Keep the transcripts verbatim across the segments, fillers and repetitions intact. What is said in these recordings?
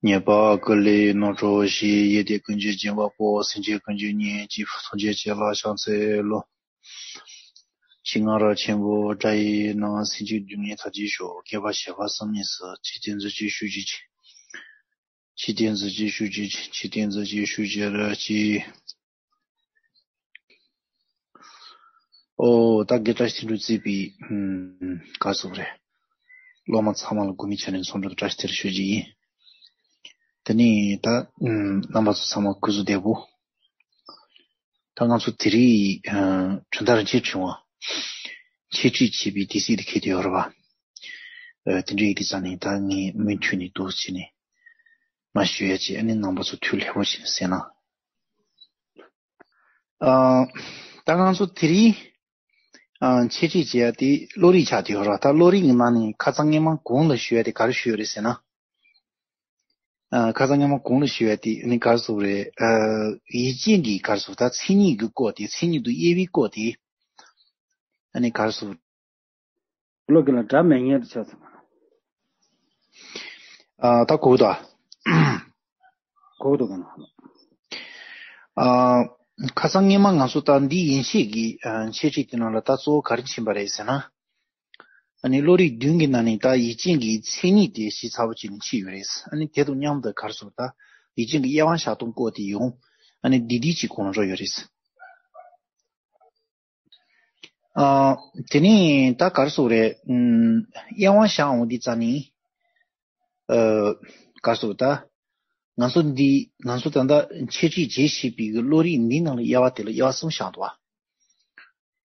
ཉེས་པ་ཀུན་ལས་ནོར་འཁྲུལ་ཞི། ཡེ་དེ་ཀུན་གྱི་སྦྱིན་པ་པོ། སེམས་ཅན་ཀུན་གྱི་གཉེན་གཅིག་ཐམས་ཅད་ཀྱི་བླ་ཕྱག་འཚལ་ལོ། ཞིང་ང་ར་ཆེན་པོ་དགྲ་ཡི་ནང་། སེམས་ཅན་སྡུག་བསྔལ་ཐར་གྱི་ཤོག་སྐྱེ་བ་བྱེ་བ་གསུམ་ནས་སུ། ཆོས་སྟོན་མཛོད་ཅིག་ཞུ་ཅིག་ཆོས་སྟོན་མཛོད་ཅིག་ཞུ་ཅིག་ཆོས་སྟོན་མཛོད་ཅིག་ཞུ་ཅིག་ར་ཅིག་ཨོ། ད་དགེ་བཀྲ་ཤིས་འགྲོ་རྩིས་པའི་ག་ཟེར་རེད། སློབ་མ་ཚང་མ་ལ་དགོས་མེད་ཆ་ནས་ཚོགས་འདུ་བཀྲ་ཤིས་བདེ་ལེགས་ཞུ་རྒྱུ་ཡིན། དེ་ནས་ད་རྣམ་པ་ཚོ་ཚང་མ་སྐུ་གཟུགས་བདེ་པོ། ད་ང་ཚོ་དེ་རིང་གྲོས་བསྡུར་རིན་ཆེན་ཕྲེང་བ་འཆད་ཁྲིད་བྱེད་པའི་དུས་ཚིགས་དེ་འཁེལ་བསྡད་ཡོད་རེད་པ། དེ་འདྲ་ཡིན་དུས་ཙང་ནས་ད་ངས་མུ་མཐུད་ནས་འདུག་བྱས་ནས་མར་ཞུ་ཡ་བྱས། ཨ་ནི་རྣམ་པ་ཚོ་ཐུགས་ལྷོད་པོ་བྱས་ནས་གསན་གནང་། ཨ། ད་ང་ཚོ་དེ་རིང་ཨ། འཆད་ཁྲིད་བྱེད་ཡ་དེ་བློ་རིག་ཆགས་བསྡད་ཡོད་རེད། ད་བློ་རིག་གི་ནང་ནས་ཁ་སང་སྔས་མ་གོང་ལ་ཞུ་ཡ་དེ་ག་རེ་ཞུས་ཡོད་རེད་ཟེར་ན། ཨ། ཁ་སང་སྔས་མ་གོང་ལ་ཞུ་ཡ་དེ་ཨ་ནི་ག་རེ་ཟེར་རེད། ཨ། ཡུལ་ཅན་གྱི་ག་རེ་ཟེར། ད་མཚན་ཉིད་ཀྱི་སྐོར་དེ། མཚན་ཉིད་དུ་དབྱེ་བའི་སྐོར་དེ་ཨ་ནི་ག་རེ་ཟེར། བློ་གི་ལ་སྒྲ་མེད་མཁན་དུ་ཆགས་སོང་། ཨ། ད་གོ་གི་འདུག་ཨ། གོ་གི་འདུག་ག་ན། ཨ། ཁ་སང་སྔས་མ་ང་ཚོ་ད་འདི་ཡན་ཆད་ཀྱི་ཨ། འཆད་ཁྲིད་དེ་ནང་ལ་ད་གཙོ་བོ་ག་རེ་ཕྱིན་པ་རེད་ཟེར་ན། ཨ་ནི་བློ་རིག་བདུན་གྱི་ནང་ནས་ད་ཡུལ་ཅན་གྱི་མཚན་ཉིད་དེ་ཞིབ་ཚགས་པོ་བྱས་ནས་ཕྱེ་ཡོད་རེད། ཨ་ནི་དེ་དང་མཉམ་དུ་ག་རེ་ཟེར། ད་ཡུལ་ཅན་གྱི་དབྱེ་བ་བཞག་སྟངས་སྐོར་དེ་ཡང་ཨ་ནི་བསྡུས་བསྡུས་ཅིག་གོང་ལ་འགྲོ་ཡོད་རེད། ཨ། དེ་ནས་ད་ག་རེ་ཟེར་རེད། ཨུམ། དབྱེ་བ་བཞག་འོང་དུས་ཙང་ནས། ཨ། ག་རེ་ཟེར། ད་ང་ཚོ་འདི་ང་ཚོ་ད་ལྟ་འཆད་ཁྲིད་བྱེད་བཞིན་པའི་གི་བློ་རིག་འདི་ནང་ལ་དབྱེ་བ་དེ་ལ་དབྱེ་བ་གསུམ་བཞག་འདུག་བ།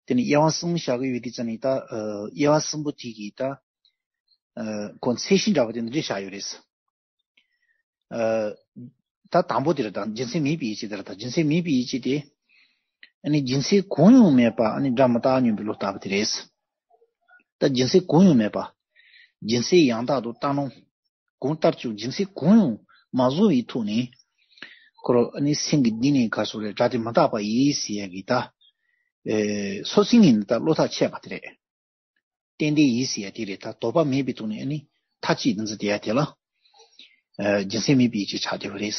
དེ་ནས་དབྱེ་བ་གསུམ་བཞག་གི་ཡོད་དུས་ཙང་ནས། ད་ཨ། དབྱེ་བ་གསུམ་པོ་དེ་གི་ད་ཨ། ཁོ་ཚད་གཞི་འདྲ་པོ་དེ་འདི་འདྲས་བཞག་ཡོད་རེད། ཨ། ད་དང་པོ་དེ་རེད། ད་རྒྱུ་མཚན་མེད་པའི་ཡིད་ཆེས་དེ་རེད། ད་རྒྱུ་མཚན་མེད་པའི་ཡིད་ཆེས་དེ་ཨ་ནི་རྒྱུ་མཚན་གང་ཡང་མེད་པ་ཨ་ནི་སྒྲ་མི་རྟག་སྙམ་པའི་བློ་ལྟ་བུ་དེ་རེད། ད་རྒྱུ་མཚན་གང་ཡང་མེད་པ། རྒྱུ་མཚན་ཡང་དག་ཏུ་བལྟ་སྣང་། གང་ལྟར་ཀྱང་རྒྱུ་མཚན་གང་ཡང་མ་བཟུང་བའི་ཐོག་ནས། ཁོ་རང་ཨ་ནི་སེམས་ཀྱི་གཏིང་ནས་ག་རེ་ཟེར་རེད། སྒྲ་དེ་མི་རྟག་པ་ཡིན་ཟེར་ཡ་གི་ད། ཨེ། སོ་སོའི་ངོས་ནས་ད་བློ་ཐག་ཆད་པ་དེ་རེད། གཏན་གཏན་ཡིན་ཟེར་ཡ་དེ་རེད། ད་དོགས་པ་མེད་པའི་ཐོག་ནས་ཨ་ནི་མཐའ་གཅིག་ཏུ་འཛིན་བསྡད་ཡ་དེ་ལ། ཨ། རྒྱུ་མཚན་མེད་པའི་ཡིད་ཆེས་ཆགས་བསྡད་པ་རེད།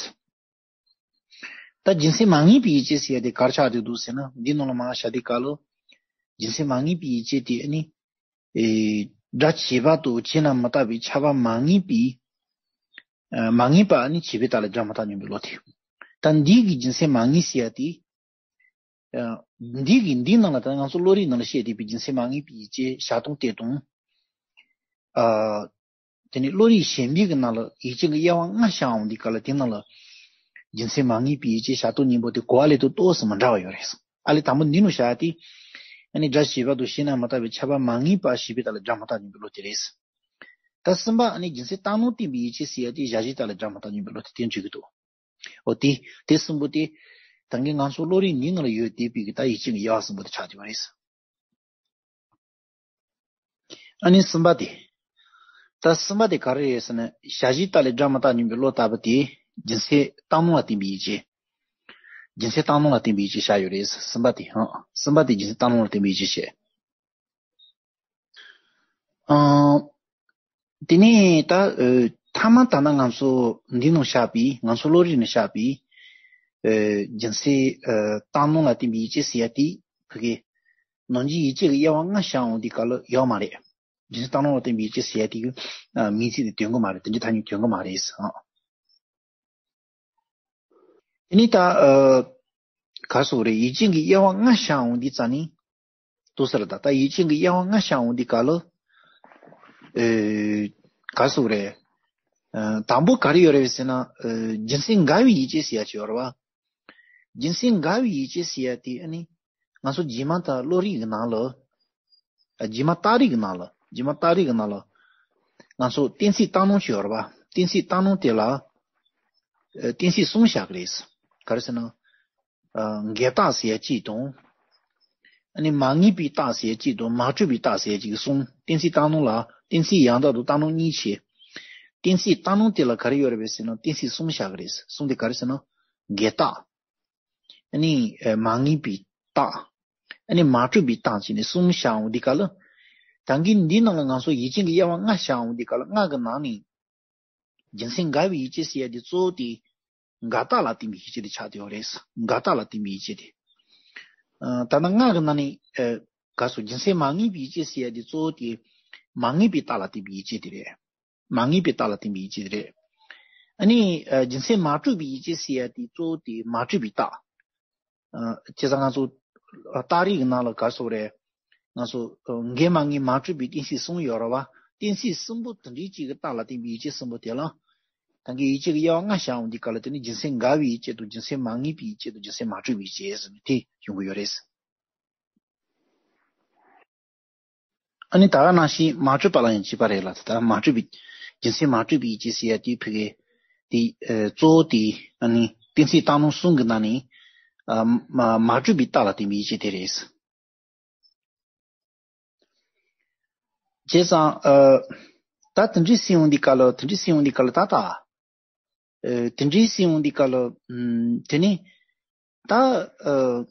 ད་རྒྱུ་མཚན་མ་ངེས་པའི་ཡིད་ཆེས་ཟེར་ཡ་དེ་ག་རེ་ཆགས་བསྡད་འདུག་ཟེར་ན། འདི་ནང་ལ་མར་བཞག་དུས་སྐབས་ལ། རྒྱུ་མཚན་མ་ངེས་པའི་ཡིད་ཆེས་དེ་ཨ་ནི། ཨེ། སྒྲ་བྱས་པ་དང་བྱས་ན་མི་རྟག་པའི་ཁྱབ་པ་མ་ངེས་པའི། ཨ། མ་ངེས་པ་ཨ་ནི་བྱས་པའི་རྟགས་ལ་སྒྲ་མི་རྟག་སྙམ་པའི་བློ་དེ། ད་འདི་གི་རྒྱུ་མཚན་མ་ངེས་ཟེར་ཡ་དེ། ཨ། འདི་གི་འདིའི་ནང་ལ་ད་ང་ཚོ་བློ་རིག་ནང་ལ་བཤད་བསྡད་པའི་རྒྱུ་མཚན་མ་ངེས་པའི་ཡིད་ཆེས་བཞག་སྟངས་དེ་དང་། ཨ། དེ་ནས་བློ་རིག་གཞན་པའི་གི་ནང་ལ་ཡུལ་ཅན་གྱི་དབྱེ་བ་ལྔ་བཞག་འོང་དུས་སྐབས་ལ། དེ་ནང་ལ་རྒྱུ་མཚན་མ་ངེས་པའི་ཡིད་ཆེས་བཞག་སྟངས་གཉིས་པོ་དེ་གོ་བ་ལེན་སྟངས་ཏོག་ཙམ་མི་འདྲ་བ་ཡོད་རེད། ཨ་ལས་དང་པོ་འདི་ནང་བཞག་སྟེ། ཨ་ནི་སྒྲ་བྱས་པ་དང་བྱས་ན་མི་རྟག་པའི་ཁྱབ་པ་མ་ངེས་པ་ཞེས་པའི་རྟགས་ལ་སྒྲ་མི་རྟག་སྙམ་པའི་བློ་དེ་རེད། ད་གསུམ་པ་ཨ་ནི་རྒྱུ་མཚན་བཏང་སྣང་བརྟེན་པའི་ཡིད་ཆེས་ཟེར་ཡ་དེ་གཞལ་བྱའི་རྟགས་ལ་སྒྲ་མི་རྟག་སྙམ་པའི་བློ་དེ་དེ་འཇུག་གི་འདུག་འོ་དེ་དེ་གསུམ་པོ་དེ་ད་གིན་ང་ཚོ་བློ་རིག་འདིའི་ནང་ལ་ཡོད་བསྡད་པའི་གི་ད་ཡུལ་ཅན་གྱི་དབྱེ་བ་གསུམ་པོ་དེ་ཆགས་བསྡད་པ་རེད། ཨ་ནི་གསུམ་པ་དེ། ད་གསུམ་པ་དེ་ག་རེ་རེད་ཟེར་ན། གཞལ་བྱའི་རྟགས་ལས་སྒྲ་མི་རྟག་སྙམ་པའི་བློ་ལྟ་བུ་དེ་རྒྱུ་མཚན་བཏང་སྣང་ལ་བརྟེན་པའི་ཡིད་ཆེས། རྒྱུ་མཚན་བཏང་སྣང་ལ་བརྟེན་པའི་ཡིད་ཆེས་བཞག་ཡོད་རེད། གསུམ་པ་དེ། ཧང་། གསུམ་པ་དེ་རྒྱུ་མཚན་བཏང་སྣང་ལ་བརྟེན་པའི་ཡིད་ཆེས་བྱས། ཨང་། དེ་ནས་ད། ཨ། ཐ་མ་ད་ལྟ་ང་ཚོ་འདི་ནང་བཞག་པའི། ང་ཚོ་བློ་རིག་ནང་བཞག་པའི། ཨ། རྒྱུ་མཚན། ཨ། བཏང་སྣང་ལ་བརྟེན་པའི་ཡིད་ཆེས་ཟེར་ཡ་དེ་ཕ་གི་ནང་བཞིན་ཡིད་ཆེས་ཀྱི་དབྱེ་བ་ལྔ་བཞག་འོང་དུས་སྐབས་ལ་ཡོད་མ་རེད། རྒྱུ་མཚན་བཏང་སྣང་ལ་བརྟེན་པའི་ཡིད་ཆེས་ཟེར་ཡ་དེ་གི། ཨ། མིང་ཚིག་དེ་དོན་གི་མ་རེད། དེ་འདྲའི་ཐ་སྙད་དོན་གི་མ་རེད། ཨང་། དེ་ནས་ད། ཨ། ག་རེ་ཟེར་དགོས་རེད། ཡུལ་ཅན་གྱི་དབྱེ་བ་ལྔ་བཞག་འོང་དུས་ཙང་ནས། ལྟོས་ཟེར། ད་ལྟ་ཡུལ་ཅན་གྱི་དབྱེ་བ་ལྔ་བཞག་འོང་དུས་སྐབས་ལ། ཨེ། ག་རེ་ཟེར་དགོས་རེད། ཨ། དང་པོ་ག་རེ་ཡོད་རེད་ཟེར་ན། ཨ། རྒྱུ་མཚན་འགལ་བའི་ཡིད་ཆེས་ཟེར་ཡ་ཅིག་ཡོད་རེད་པ། རྒྱུ་མཚན་འགལ་བའི་ཡིད་ཆེས་ཟེར་ཡ་དེ་ཨ་ནི། ང་ཚོ་རྗེས་མ་ད་བློ་རིག་གི་ནང་ལ། ཨ། རྗེས་མ་རྟགས་རིགས་ཀྱི་ནང་ལ། རྗེས་མ་རྟགས་རིགས་ཀྱི་ནང་ལ། ང་ཚོ་གཏན་ཚིགས་བཏང་སྣང་ཅིག་ཡོད་རེད་པ། གཏན་ཚིགས་བཏང་སྣང་དེ་ལ། ཨ། གཏན་ཚིགས་གསུམ་བཞག་གི་རེད། ག་རེ་ཟེར་ན། ཨ། འགལ་རྟགས་ཟེར་ཡ་གཅིག་དང་། ཨ་ནི་མ་ངེས་པའི་རྟགས་ཟེར་ཡ་གཅིག་དང་། མ་གྲུབ་པའི་རྟགས་ཟེར་ཡ་གཅིག་གསུམ། གཏན་ཚིགས་བཏང་སྣང་ལ་གཏན་ཚིགས་ཡང་དག་ཏུ་བཏང་སྣང་གཉིས་བྱས། གཏན་ཚིགས་བཏང་སྣང་དེ་ལ་ག་རེ་ཡོད་རེད་པས་ཟེར་ན། གཏན་ཚིགས་གསུམ་བཞག་གི་རེད། གསུམ་དེ་ག་རེ་ཟེར་ན། འགལ་རྟགས། ཨ་ནི། ཨ། མ་ངེས་པའི་རྟགས། ཨ་ནི་མ་གྲུབ་པའི་རྟགས་བྱས་ནས་གསུམ་བཞག་འོང་དུས་སྐབས་ལ། ད་གིན་འདི་ནང་ལ་ང་ཚོ་ཡུལ་ཅན་གྱི་དབྱེ་བ་ལྔ་བཞག་འོང་དུས་སྐབས་ལ། ལྔ་གི་ནང་ནས། རྒྱུ་མཚན་འགལ་བའི་ཡིད་ཆེས་ཟེར་ཡ་དེ་གཙོ་བོ་དེ་འགལ་རྟགས་ལ་བརྟེན་པའི་ཡིད་ཆེས་དེ་ཆགས་བསྡད་ཡོད་རེད། འགལ་རྟགས་ལ་བརྟེན་པའི་ཡིད་ཆེས་དེ། ཨ། ད་ལྟ་སྔགས་ཀྱི་ནང་ནས། ཨ། ག་སོ་རྒྱུ་མཚན་མ་ངེས་པའི་ཡིད་ཆེས་ཟེར་ཡ་དེ་གཙོ་བོ་དེ་མ་ངེས་པའི་རྟགས་ལ་བརྟེན་པའི་ཡིད་ཆེས་དེ་རེད། མ་ངེས་པའི་རྟགས་ལ་བརྟེན་པའི་ཡིད་ཆེས་དེ་རེད། ཨ་ནི། ཨ། རྒྱུ་མཚན་མ་གྲུབ་པའི་ཡིད་ཆེས་ཟེར་ཡ་དེ་གཙོ་བོ་དེ་མ་གྲུབ་པའི་རྟགས། ཨ། བྱས་ཙང་ང་ཚོ་རྟགས་རིགས་ཀྱི་ནང་ལ་ག་སོ་རེད། ང་ཚོ་འགལ་མ་ངེས་མ་གྲུབ་པའི་གཏན་ཚིགས་གསུམ་ཡོད་རེད་བ། གཏན་ཚིགས་གསུམ་པོ་དེ་འདྲའི་གཅིག་གི་རྟགས་ལ་བརྟེན་པའི་ཡིད་ཆེས་གསུམ་པོ་དེ་ལ། ད་གིན་ཡིད་ཆེས་ཀྱི་དབྱེ་བ་ལྔ་བྱ་འོང་དུས་སྐབས་ལ་དེ་ནི་རྒྱུ་མཚན་འགལ་བའི་ཡིད་ཆེས་དང་། རྒྱུ་མཚན་མ་ངེས་པའི་ཡིད་ཆེས་དང་། རྒྱུ་མཚན་མ་གྲུབ་པའི་ཡིད་ཆེས་ཟེར་ནས་དེ་ཡོང་གི་ཡོད་རེད། ཨ་ནི་ད་ག་ནང་བཞིན་མ་གྲུབ་པ་ལ་ཡང་བྱེད་པ་རེད་ལ། ད་མ་གྲུབ་པའི་རྒྱུ་མཚན་མ་གྲུབ་པའི་ཡིད་ཆེས་ཟེར་ཡ་དེ་ཕ་གི་དེ། ཨ། གཙོ་བོ་དེ། ཨ་ནི་གཏན་ཚིགས་རྟགས་སྣང་གསུམ་གྱི་ནང་ནས། ཨ། མ་མ་གྲུབ་པའི་རྟགས་ལ་བརྟེན་པའི་ཡིད་ཆེས་དེ་རེད། བྱས་ཙང་། ཨ། ད་དེ་འདྲའི་ཟེར་ཡོང་དུས་སྐབས་ལ། དེ་འདྲའི་ཟེར་ཡོང་དུས་སྐབས་ལ་ད་ལྟ། ཨ། དེ་འདྲའི་ཟེར་ཡོང་དུས་སྐབས་ལ། ཨམ། དེ་ནི་ད། ཨ།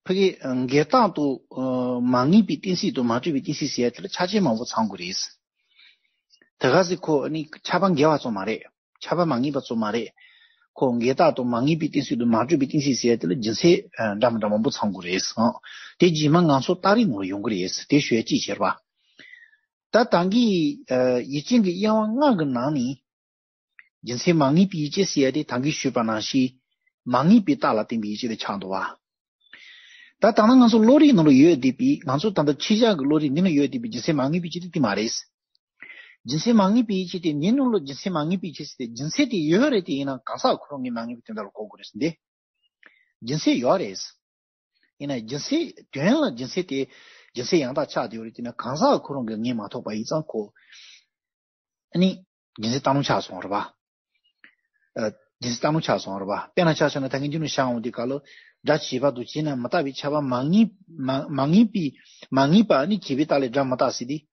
ཕ་གི་འགལ་རྟགས་དང་། ཨ། མ་ངེས་པའི་གཏན་ཚིགས་དང་མ་གྲུབ་པའི་གཏན་ཚིགས་ཟེར་ཡ་དེ་ལ་ཆ་རྐྱེན་མང་པོ་ཚང་དགོས་རེད། དེ་ག་ཟེར་ཁོ་ནི་ཁྱབ་པ་འགལ་བ་ཙམ་མ་རེད། ཁྱབ་པ་མ་ངེས་པ་ཙམ་མ་རེད། ཁོ་འགལ་རྟགས་དང་མ་ངེས་པའི་གཏན་ཚིགས་དང་མ་གྲུབ་པའི་གཏན་ཚིགས་ཟེར་ཡ་དེ་ལ་རྒྱུ་མཚན། ཨ། འདྲ་མི་འདྲ་མང་པོ་ཚང་དགོས་རེད། ཨ། དེ་རྗེས་མ་ང་ཚོ་རྟགས་རིགས་ནང་ལ་ཡོང་གི་རེད། དེ་ཞུ་ཡ་ཅིག་བྱས་པ། ད་ད་གིན། ཨ། ཡུལ་ཅན་གྱི་དབྱེ་བ་ལྔ་གི་ནང་ནས། རྒྱུ་མཚན་མ་ངེས་པའི་ཡིད་ཆེས་ཟེར་ཡ་དེ་ད་གིན་ཞུས་པ་ནང་བཞིན་མ་ངེས་པའི་རྟགས་ལ་བརྟེན་པའི་ཡིད་ཆེས་དེ་ཆགས་འདུག་བ། ད་ད་ལྟ་ང་ཚོ་བློ་རིག་ནང་ལ་ཡོད་བསྡད་པའི། ང་ཚོ་ད་ལྟ་ཕྱི་བཞག་གི་བློ་རིག་འདི་ལ་ཡོད་བསྡད་པའི་རྒྱུ་མཚན་མ་ངེས་པའི་ཡིད་ཆེས་དེ་དེ་མ་རེད། རྒྱུ་མཚན་མ་ངེས་པའི་ཡིད་ཆེས་དེ། འདི་ནང་ལ་རྒྱུ་མཚན་མ་ངེས་པའི་ཡིད་ཆེས་དེ། རྒྱུ་མཚན་དེ་ཡོད་རེད། དེ་ཡིན་ན་གང་ཟག་ཁོ་རང་གི་མ་ངེས་པའི་དོན་དག་ལ་གོ་དགོས་རེད་ཟེར་འདི། རྒྱུ་མཚན་ཡོད་རེད། ཡིན་ན་རྒྱུ་མཚན། དོན་ལ་རྒྱུ་མཚན་དེ་རྒྱུ་མཚན་ཡང་དག་ཆགས་བསྡད་ཡོད་རེད། དེ་ན་གང་ཟག་ཁོ་རང་གིས་ངེས་མ་ཐུབ་པ་ཡིན་ཙང་ཁོ། ཨ་ནི་རྒྱུ་མཚན་རྟགས་སྣང་ཆགས་སོང་རེད་པ། ཨ། རྒྱུ་མཚན་རྟགས་སྣང་ཆགས་སོང་རེད་པ། དཔེར་ན་ཆ་བཞག་ན་ད་གིན་འདི་ནས་བཤད་འོང་དུས་སྐབས་ལ། སྒྲ་བྱས་པ་དང་བྱས་ན་མི་རྟག་པའི་ཁྱབ་པ་མ་ངེས། མ་མ་ངེས་པའི། མ་ངེས་པ་ནི་བྱས་པའི་རྟགས་ལས་སྒྲ་མི་རྟག་ཟེར་དུས།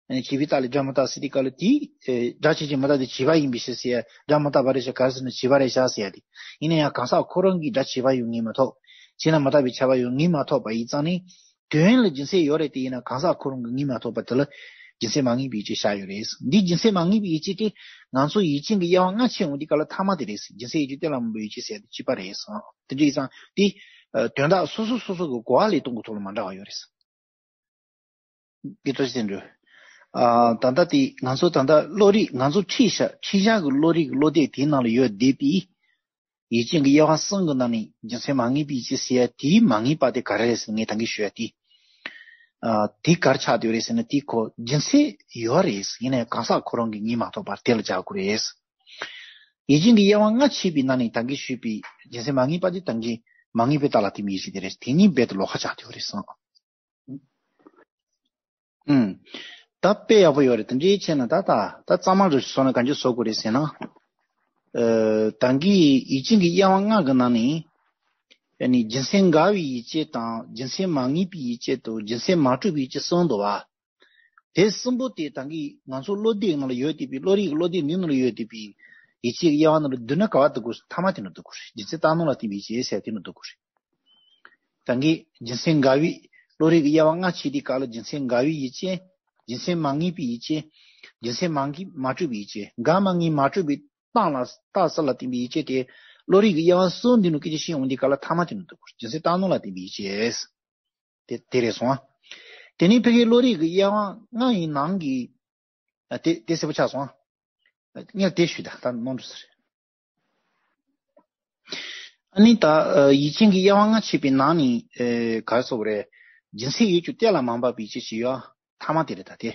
ཨ་ནི་བྱས་པའི་རྟགས་ལས་སྒྲ་མི་རྟག་ཟེར་དུས་སྐབས་ལ་དེ། ཨེ། སྒྲ་བྱས་ཀྱང་མི་རྟག་སྟེ་བྱས་པ་ཡིན་པའི་ཕྱིར་ཟེར་ཡ། སྒྲ་མི་རྟག་པ་རེད་ཤག་ག་རེ་ཟེར་ན་བྱས་པ་རེད་ཤག་ཟེར་ཡ་དེ། ཡིན་ན་ཡང་གང་ཟག་ཁོ་རང་གིས་སྒྲ་བྱས་པ་ཡང་ངེས་མ་ཐུབ། བྱས་ན་མི་རྟག་པའི་ཁྱབ་པ་ཡང་ངེས་མ་ཐུབ་པ་ཡིན་ཙང་ནི། དོན་ལ་རྒྱུ་མཚན་ཡོད་རེད། དེ་ཡིན་ན་གང་ཟག་ཁོ་རང་གིས་ངེས་མ་ཐུབ་པ་དེ་ལ་རྒྱུ་མཚན་མ་ངེས་པའི་ཡིད་ཆེས་བཞག་ཡོད་རེད། འདི་རྒྱུ་མཚན་མ་ངེས་པའི་ཡིད་ཆེས་དེ་ང་ཚོ་ཡུལ་ཅན་གྱི་དབྱེ་བ་ལྔ་ཕྱེ་འོང་དུས་སྐབས་ལ་ཐ་མ་དེ་རེད། རྒྱུ་མཚན་ཡོད་རྒྱུ་གཏན་ལ་མི་འབེབས་ཡིད་ཆེས་ཟེར་ཡ་དེ་གཅིག་པ་རེད། དེ་འདྲ་ཡིན་ཙང་དེ། ཨ། དོན་དག་སོ་སོ་སོ་སོ་གི་གོ་བ་ལས་གཏོང་གི་ཐོག་ལ་མ་འདྲ་བ་ཡོད་རེད། འདི་ལྟར་བྱས་འགྲོ། ཨ། ད་ལྟ་དེ་ང་ཚོ་ད་ལྟ་བློ་རིག་ང་ཚོ་ཁྲིད་བཞག་ཁྲིད་བཞག་གི་བློ་རིག་གི་བློ་དེབ་དེའི་ནང་ལ་ཡོད་བསྡད་པའི། ཡུལ་ཅན་གྱི་དབྱེ་བ་གསུམ་གྱི་ནང་ནས་རྒྱུ་མཚན་མ་ངེས་པའི་ཡིད་ཆེས་ཟེར་ཡ་དེའི་མ་ངེས་པ་དེ་ག་རེ་རེད་ཟེར་ན། ངས་ད་གིན་ཞུ་ཡ་དེ། ཨ། དེ་ག་རེ་ཆགས་བསྡད་ཡོད་རེད་ཟེར་ན། དེ་ཁོ་རྒྱུ་མཚན་ཡོད་རེད། ཡིན་ན་ཡང་གང་ཟག་ཁོ་རང་གིས་ངེས་མ་ཐུབ་པར་དེ་ལ་བཞག་དགོས་རེད། ཡུལ་ཅན་གྱི་དབྱེ་བ་ལྔ་ཕྱེ་བའི་ནང་ནས་ད་གིན་ཞུས་པའི་རྒྱུ་མཚན་མ་ངེས་པ་དེ་ད་གིན་མ་ངེས་པའི་རྟགས་ལ་བརྟེན་པའི་ཡིད་ཆེས་དེ་རེད། དེ་གཉིས་རྦད་དེ་ལོགས་ཀ་ཆགས་བསྡད་ཡོད་རེད་བསམ། ཨུམ། ད་དཔེ་ཡག་པོ་ཡོད་རེད། དེ་འདྲའི་བྱས་ན་ད་ད་ད་གཙང་མ་རུ་བཟོ་ན་ག་འདྲ་བཟོ་དགོས་རེད་ཟེར་ན། ཨ། ད་གིན་ཡུལ་ཅན་གྱི་དབྱེ་བ་ལྔ་གི་ནང་ནས། ཨ་ནི་རྒྱུ་མཚན་འགལ་བའི་ཡིད་ཆེས་དང་། རྒྱུ་མཚན་མ་ངེས་པའི་ཡིད་ཆེས་དང་། རྒྱུ་མཚན་མ་གྲུབ་པའི་ཡིད་ཆེས་གསུམ་འདུག་བ། དེ་གསུམ་པོ་དེ་ད་གིན་ང་ཚོ་བློ་དེབ་ནང་ལ་ཡོད་བསྡད་པའི། བློ་རིག་གི་བློ་དེབ་འདི་ནང་ལ་ཡོད་བསྡད་པའི་ཡིད་ཆེས་ཀྱི་དབྱེ་བ་ནང་ལ་བསྡུ་ན་ག་བ་བསྡུ་དགོས། ཐ་མ་དེ་ནང་བསྡུ་དགོས་རེད། རྒྱུ་མཚན་རྟགས་སྣང་ལ་བརྟེན་པའི་ཡིད་ཆེས་ཟེར་དེ་ནང་བསྡུ་དགོས་རེད། ད་གིན་རྒྱུ་མཚན་འགལ་བའི། བློ་རིག་གི་དབྱེ་བ་ལྔ་ཕྱེ་དུས་སྐབས་ལ་རྒྱུ་མཚན་འགལ་བའི་ཡིད་ཆེས། རྒྱུ་མཚན་མ་ངེས་པའི་ཡིད་ཆེས། རྒྱུ་མཚན་མ་ངེས་མ་གྲུབ་པའི་ཡིད་ཆེས། འགལ་མ་ངེས་མ་གྲུབ་པའི་རྟགས་ལ། རྟགས་གསལ་ལ་བརྟེན་པའི་ཡིད་ཆེས་དེ། བློ་རིག་གི་དབྱེ་བ་གསུམ་འདི་ནང་སྐད་ཆ་བཤད་འོང་དུས་སྐབས་ལ་ཐ་མ་དེ་ནང་བསྡུ་དགོས། རྒྱུ་མཚན་རྟགས་སྣང་ལ་བརྟེན་པའི་ཡིད་ཆེས། དེ་དེ་རེད་སོང་ཨ། དེ་ནས་ཕ་གིའི་བློ་རིག་གི་དབྱེ་བ་ལྔ་ཡི་ནང་གི། ཨ། དེ་དེ་གསལ་པོ་ཆགས་སོང་ཨ། སྔོན་དེ་ཞུས་ད་ད་ནོར་འགྲོ་ས་རེད། ཨ་ནི་ད། ཨ། ཡུལ་ཅན་གྱི་དབྱེ་བ་ལྔ་ཕྱེ་བའི་ནང་ནས། ཨེ། ག་རེ་ཟེར་དགོས་རེད། རྒྱུ་མཚན་ཡོད་རྒྱུ་གཏན་ལ་མ་འབེབས་པའི་ཡིད་ཆེས་ཞིག་ཡོད། ཐ་མ་དེ་རེད་ད་དེ།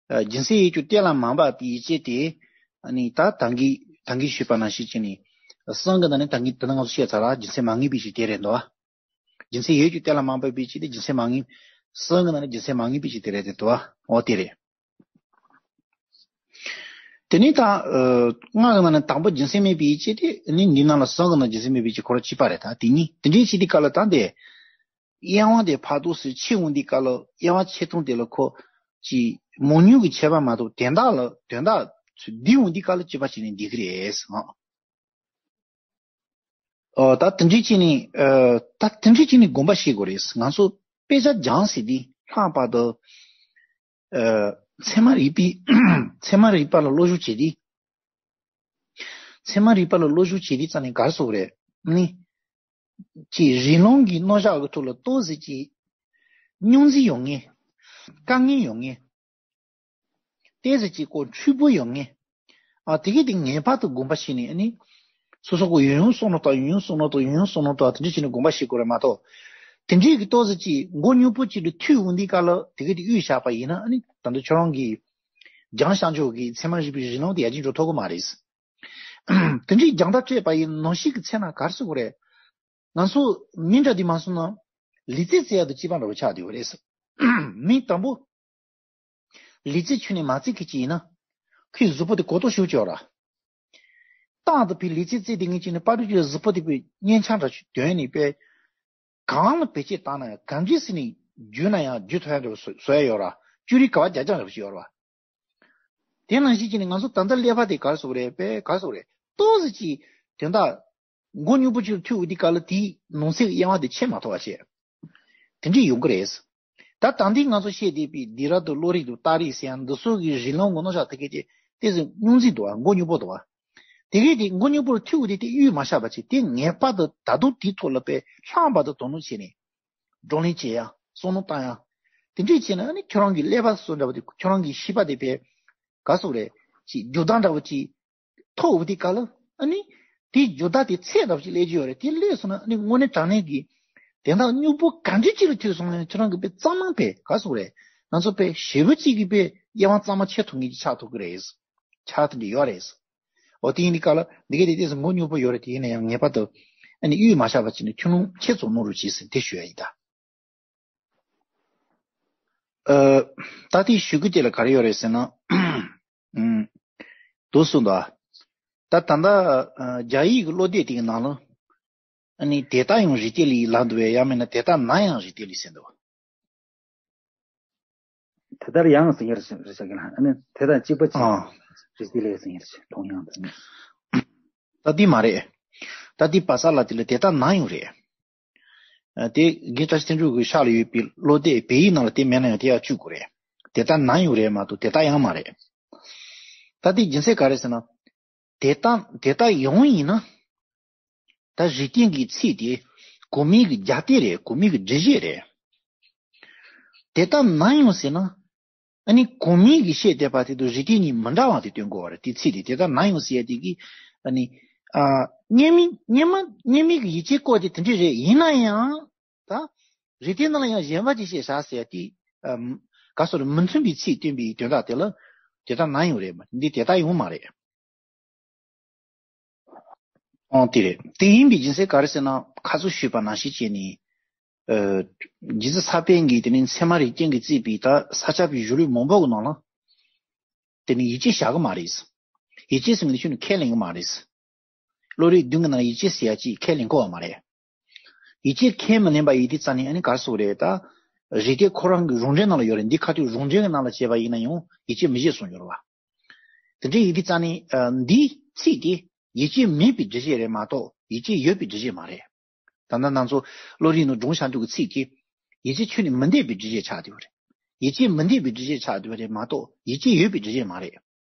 ཨ། རྒྱུ་མཚན་ཡོད་རྒྱུ་གཏན་ལ་མ་འབེབས་པའི་ཡིད་ཆེས་དེ། ཨ་ནི་ད་ད་གིན་ད་གིན་ཞུས་པ་ནང་བཞིན་བྱས་ནས། གསུམ་གྱི་ནང་ནས་ད་གིན་ད་ནི་ང་ཚོ་བཤད་ཚར་ལ། རྒྱུ་མཚན་མ་ངེས་པའི་ཡིད་ཆེས་དེ་རེད་འདུག་བ། རྒྱུ་མཚན་ཡོད་རྒྱུ་གཏན་ལ་མ་འབེབས་པའི་ཡིད་ཆེས་དེ། རྒྱུ་མཚན་མ་ངེས། གསུམ་གྱི་ནང་ནས་རྒྱུ་མཚན་མ་ངེས་པའི་ཡིད་ཆེས་དེ་རེད་དེ་འདུག་བ། འོ་དེ་རེད། དེ་ནས་ད། ཨ། ལྔ་གི་ནང་ནས་དང་པོ་རྒྱུ་མཚན་མེད་པའི་ཡིད་ཆེས་དེ་ནི་འདི་ནང་ལ་གསུམ་གི་ནང་རྒྱུ་མཚན་མེད་པའི་ཡིད་ཆེས་ཁོ་རང་གཅིག་པ་རེད། ད་དེ་གཉིས་དེ་འདྲའི་བྱེད་དུས་སྐབས་ལ་ད་འདི། དབྱེ་བ་དེ་ཕར་ཏོག་ཙམ་ཕྱེ་འོང་དུས་སྐབས་ལ། དབྱེ་བ་ཕྱེ་སྟངས་དེ་ལ་ཁོ་ཅིག་མང་ཉུང་གི་ཁྱད་པར་མ་གཏོགས་དོན་དག་ལ། དོན་དག་ཚུར་བསྡུས་འོང་དུས་སྐབས་ལ་གཅིག་པ་བྱས་ནས་འགྲིག་གི་རེད་ཟེར། ཨོ། ད་དེ་འདྲའི་བྱས་ནས། ཨ། ད་དེ་འདྲའི་བྱས་ནས་དགོངས་པ་བཞེས་དགོས་རེད། ང་ཚོ་དཔེ་ཆ་སྦྱངས་ཟེར་དུས་ལྷག་པར་དུ། ཨ། ཚད་མ་རིག་པའི་ཚད་མ་རིག་པ་ལ་སློབ་སྦྱོང་བྱེད་དུས། ཚད་མ་རིག་པ་ལ་བློ་ཞུགས་བྱེད་དུས་ཙམ་ནས་ག་རེ་ཟེར་དགོས་རེད། ནི། ཅིག་རིགས་ལམ་གྱི་རྣམ་གཞག་གི་ཐོག་ལ་ཏོག་ཙམ་ཅིག་རྙོག་འཛིང་ཡོང་ངེས། དཀའ་ངལ་ཡོང་ངེས། ཏོག་ཙམ་ཅིག་ཁོ་འཁྲུལ་པོ་ཡོང་ངེས། ཨ་དེ་གས་དེ་ངེས་པར་དུ་དགོངས་པ་བཞེས་ནས་ཨ་ནི། སོ་སོ་ཁོ་ཡུན་རིང་བསམ་བློ་བཏང་ཡུན་རིང་བསམ་བློ་བཏང་ཡུན་རིང་བསམ་བློ་བཏང་དེ་འདྲ་བྱས་ནས་དགོངས་པ་བཞེས་དགོས་རེད་མ་གཏོགས། དེ་འདྲའི་གི་ཏོག་ཙམ་ཅིག་མགོ་རྙོག་པོ་ཅིག་ཏུ་ཐུག་འོང་དུས་སྐབས་ལ་དེ་གས་དེ་གཡུག་བཞག་པ་ཡིན་ན་ཨ་ནི་ད་ལྟ་ཁྱོད་རང་གིས་སྦྱངས་བཞག་ཆོག་གི་ཚད་མ་རིག་པའི་རིགས་ལམ་དེ་ཡར་རྒྱས་འགྲོ་ཐུབ་ཀྱི་མ་རེད། དེ་འདྲའི་རྒྱང་ལྟ་སྤྲད་པ་ཡིན་ནང་བཞིན་གྱི་ཚེ་ན་ག་རེ་ཟེར་དགོས་རེད། ང་ཚོ་མི་འདྲ་དེ་མ་སོང་ན་ལི་ཙི་བཙལ་ཡག་དང་གཅིག་པ་འདྲ་བོ་ཆགས་བསྡད་ཡོད་རེད། མི་དང་པོ་ལི་ཙི་ཁྱོན་ནས་མ་བཙལ་མཁན་ཅིག་ཡིན་ན་ཁོའི་གཟུགས་པོ་དེ་གོ་རྟོགས་ཞིབ་ཅིག་ཡོད་ར། རྟག་ཏུ་ཕའི་ལི་ཙི་བཙལ་བསྡད་མཁན་ཅིག་ནི་པར་ཊི་ཀུ་ལར་གཟུགས་པོ་དེ་པའི་མཉེན་ཆ་འདྲ་ཞིག་དོན་ནི་པའི་གང་ལ་བེད་སྤྱད་བཏང་ན་ཡང་གང་འདྲ་སེ་ནས་བརྒྱུད་ན་ཡང་བརྒྱུད་ཐུབ་ཡག་འདྲ་བོ་བཟོ་ཡག་ཡོད་ར། ཅུ་རི་ག་བ་རྒྱ་རྒྱ་འདྲ་བོ་ཞིག་ཡོད་ར། དེ་ནང་བཞིན་བྱས་ནས་ང་ཚོ་ད་ལྟ་ཀླད་པ་དེ་ག་རེ་ཟེར་དགོས་རེད་པས་ག་རེ་ཟེར་དགོས་རེད། ཏོག་ཙམ་ཅིག་དོན་དག་མགོ་རྙོག་པོ་ཅིག་ལ་ཐུག་འོང་དུས་སྐབས་ལ་དེའི་ནང་གསེས་ཀྱི་དབྱེ་བ་དེ་ཕྱེ་མ་ཐུབ་པ་བྱས། དེ་འདྲས་ཡོང་གི་རེད། ད་ད་ལྟའི་ང་ཚོ་བཤད་བསྡད་པའི་སྡིགས་ར་དང་བློ་རིག་དང་རྟགས་རིགས་ཟེར་ཡག་འདི་ཚོ་གི་རིགས་ལམ་གྱི་རྣམ་གཞག་དེ་གས་དེ་ཏོག་ཙམ་རྙོག་འཛིང་འདུག་པ། མགོ་རྙོག་པོ་འདུག་པ། དེ་གས་དེ་མགོ་རྙོག་པོ་ལ་ཐུག་འོང་དུས་དེ་གཡུག་མ་བཞག་པ་བྱས། དེ་ངེས་པར་དུ་ད་དུང་དེའི་ཐོག་ལ་པའི་ལྷག་པར་དུ་དོ་སྣང་བྱས་ནས། བགྲོ་གླེང་བྱེད་ཡག་བསམ་བློ་བཏང་ཡག་དེ་འདྲས་བྱས་ན་ཨ་ནི་ཁྱོད་རང་གི་ཀླད་པ་བཟོ་འདྲ་བོ་དེ་ཁྱོད་རང་གི་ཤེས་པ་དེ་པས་ག་རེ་ཟེར་དགོས་རེད། ཅིག་འགྱུར་ལྡོག་འདྲ་བོ་ཅིག་ཐོབ་འོང་དུས་སྐབས་ལ་ཨ་ནི་དེའི་འགྱུར་ལྡོག་དེ་ཚད་འདྲ་བོ་ཅིག་སླེབས་ཀྱི་ཡོད་རེད། དེ་སླེབས་སོང་ན་ཨ་ནི་དངོས་གནས་དྲང་གནས་ཀྱི་དོན་དག་རྙོག་པོ་ག་འདྲ་ཅིག་ལ་ཐུག་སོང་ན་ཁྱོད་རང་གི་པའི་གཙང་མ་པས་ག་རེ་ཟེར་དགོས་རེད། ང་ཚོ་པའི་ཞེ་པོ་ཅིག་གི་པའི་དབྱེ་བ་གཙང་མ་ཕྱེ་ཐུབ་མཁན་ཅིག་ཆགས་ཐུབ་ཀྱི་རེད། ཆགས་ཐུབ་ཀྱི་ཡོད་རེད། འོ་དེ་ཡིན་དུས་སྐབས་ལ་འདི་གས་དེ་ཏོག་ཙམ་མགོ་རྙོག་པོ་ཡོད་རེད། དེ་ཡིན་ན་ཡང་ངེས་པར་དུ་ཨ་ནི་གཡུག་མ་བཞག་པ་བྱས་ནས་ཁྱོན་ནས་ཁྱེད་ཚོ་ནོར་རུ་བྱེད་ཟིན་དེ་ཞུ་ཡ་ཡིན་ད། ཨ། ད་དེ་ཞུ་རྒྱུ་དེ་ལ་ག་རེ་ཡོད་རེད་ཟེར་ན། ཨུམ། འདུག་སེ་འདུག་ཨ། ད་ད་ལྟ་ཨ། རྒྱ་ཡིག་གི་བློ་དེབ་དེ་གི་ནང་ལ་ཨ་ནི་དེ་ལྟར་ཡང་རིགས་གཏེར་ལས་ལབ་འདུག་པས། ཡང་མིན་ན་དེ་ལྟར་ན་ཡང་རིགས་གཏེར་ལས་ཟེར་འདུག་པ། དེ་ལྟར་ཡང་ཟེར་མཁན་རེད་ཟེར་གི་ལ། ཨ་ནི་དེ་དང་གཅིག་པ་གཅིག་ཨ། རིགས་གཏེར་ལས་ཟེར་མཁན་རེད། ཀྲུང་དབྱང་དང་། ད་འདི་མ་རེད། ད་འདི་བ་ས་ལ་དེ་ལ་དེ་ལྟར་ན་ཡང་རེད། ཨ། དེ་རྒན་བཀྲ་ཤིས་ཚེ་རིང་གི་ཤག་ལ་ཡོད་པའི་བློ་དེབ་བོད་ཡིག་ནང་ལ་དེ་མེད་ན་ཡང་དེ་ཡང་བཅུག་དགོས་རེད། དེ་ལྟར་ན་ཡང་རེད་མ་གཏོགས་དེ་ལྟར་ཡང་མ་རེད། ད་འདི་རྒྱུ་མཚན་ག་རེ་ཟེར་ན། དེ་ལྟར་དེ་ལྟར་ཡང་ཡིན་ན། ད་རིགས་གཏེར་གྱི་ཚིག་དེ་གོང་མའི་གི་རྒྱབ་རྟེན་རེད། གོང་མའི་གི་འགྲེལ་བཤད་རེད། དེ་ལྟར་ན་ཡང་ཟེར་ན། ཨ་ནི་གོང་མའི་གི་བཤད་བསྡད་པ་དེ་དང་རིགས་གཏེར་གཉིས་མི་འདྲ་བ་དེ་སྟོན་དགོས་པ་རེད། དེ་ཚིག་དེ་དེ་ལྟར་ན་ཡང་ཟེར་ཡ་དེ་གི་ཨ་ནི་ཨ། སྔོན་མའི་སྔོན་མ་སྔོན་མའི་གི་ཡིག་ཆའི་སྐོར་དེ་དེ་འདྲས་རེད། ཡིན་ན་ཡང་ད་རིགས་གཏེར་ནང་ལ་ཡང་གཞན་པ་ཅིག་བཤད་བཞག་ཟེར་ཡ་དེ་ཨ། ག་སོ་རེད། མི་མཐུན་པའི་ཚིག་སྟོན་པའི་དོན་དག་དེ་ལ་དེ་ལྟར་ན་ཡང་རེད་མ། འདི་དེ་ལྟར་ཡང་མ་རེད། ཨང་། དེ་རེད། དེ་ཡིན་པའི་རྒྱུ་མཚན་ག་རེ་ཟེར་ན་ཁ་སང་ཞུས་པ་ནང་བཞིན་བྱས་ནས། ཨ། རྗེ་བཙུན་ས་པཎ་གྱིས་དེ་ནི་ཚད་མ་རིག་རྒྱན་གྱིས་གཙོས་པའི་ད་ས་སྐྱ་པའི་གཞུང་ལུགས་མང་པོ་གི་ནང་ལ། དེ་ནི་ཡིག་ཆ་བཞག་གི་མ་རེད། ཡིག་ཆ་ཟེར་མཁན་དེ་ཁྱོན་ནས་ཁས་ལེན་གི་མ་རེད། བློ་རིག་བདུན་གྱི་ནང་ཡིག་ཆ་ཟེར་ཡ་ཅིག་ཁས་ལེན་གོ་བ་མ་རེད། ཡིག་ཆ་ཁས་མི་ལེན་པ་ཡིན་དུས་ཙང་ནས་ཨ་ནི་ག་རེ་ཟེར་དགོས་རེད་ད། རིགས་གཏེར་ཁོ་རང་གི་རང་འགྲེལ་ནང་ལ་ཡོད་རེད། འདི་ཁ་ཐུག་རང་འགྲེལ་གྱི་ནང་ལ་བྱས་པ་ཡིན་ན་ཡང་ཡིག་ཆ་མི་བཞེས་གསུངས་ཡོད་རེད་བ། དེ་འདྲ་ཡིན་དུས་ཙང་ནས་ཨ། འདིའི་ཚིག་དེ་ཡིག་ཆ་མེད་པའི་འགྲེལ་བཤད་རེད་མ་གཏོགས་ཡིག་ཆ་ཡོད་པའི་འགྲེལ་བཤད་མ་རེད། ད་ལྟ་ང་ཚོ་བློ་རིག་ནང་སྒྲུང་བཤད་འཇུག་གི་ཚིག་དེ་ཡིག་ཆ་ཁྱོན་ནས་མི་འདེད་པའི་འགྲེལ་བཤད་ཆགས་བསྡད་པ་རེད། ཡིག་ཆ་མི་འདེད་པའི་འགྲེལ་བཤད་ཆགས་བསྡད་པ་རེད་མ་གཏོགས་ཡིག་ཆ་ཡོད་པའི་འགྲེལ་བཤད་མ་རེད།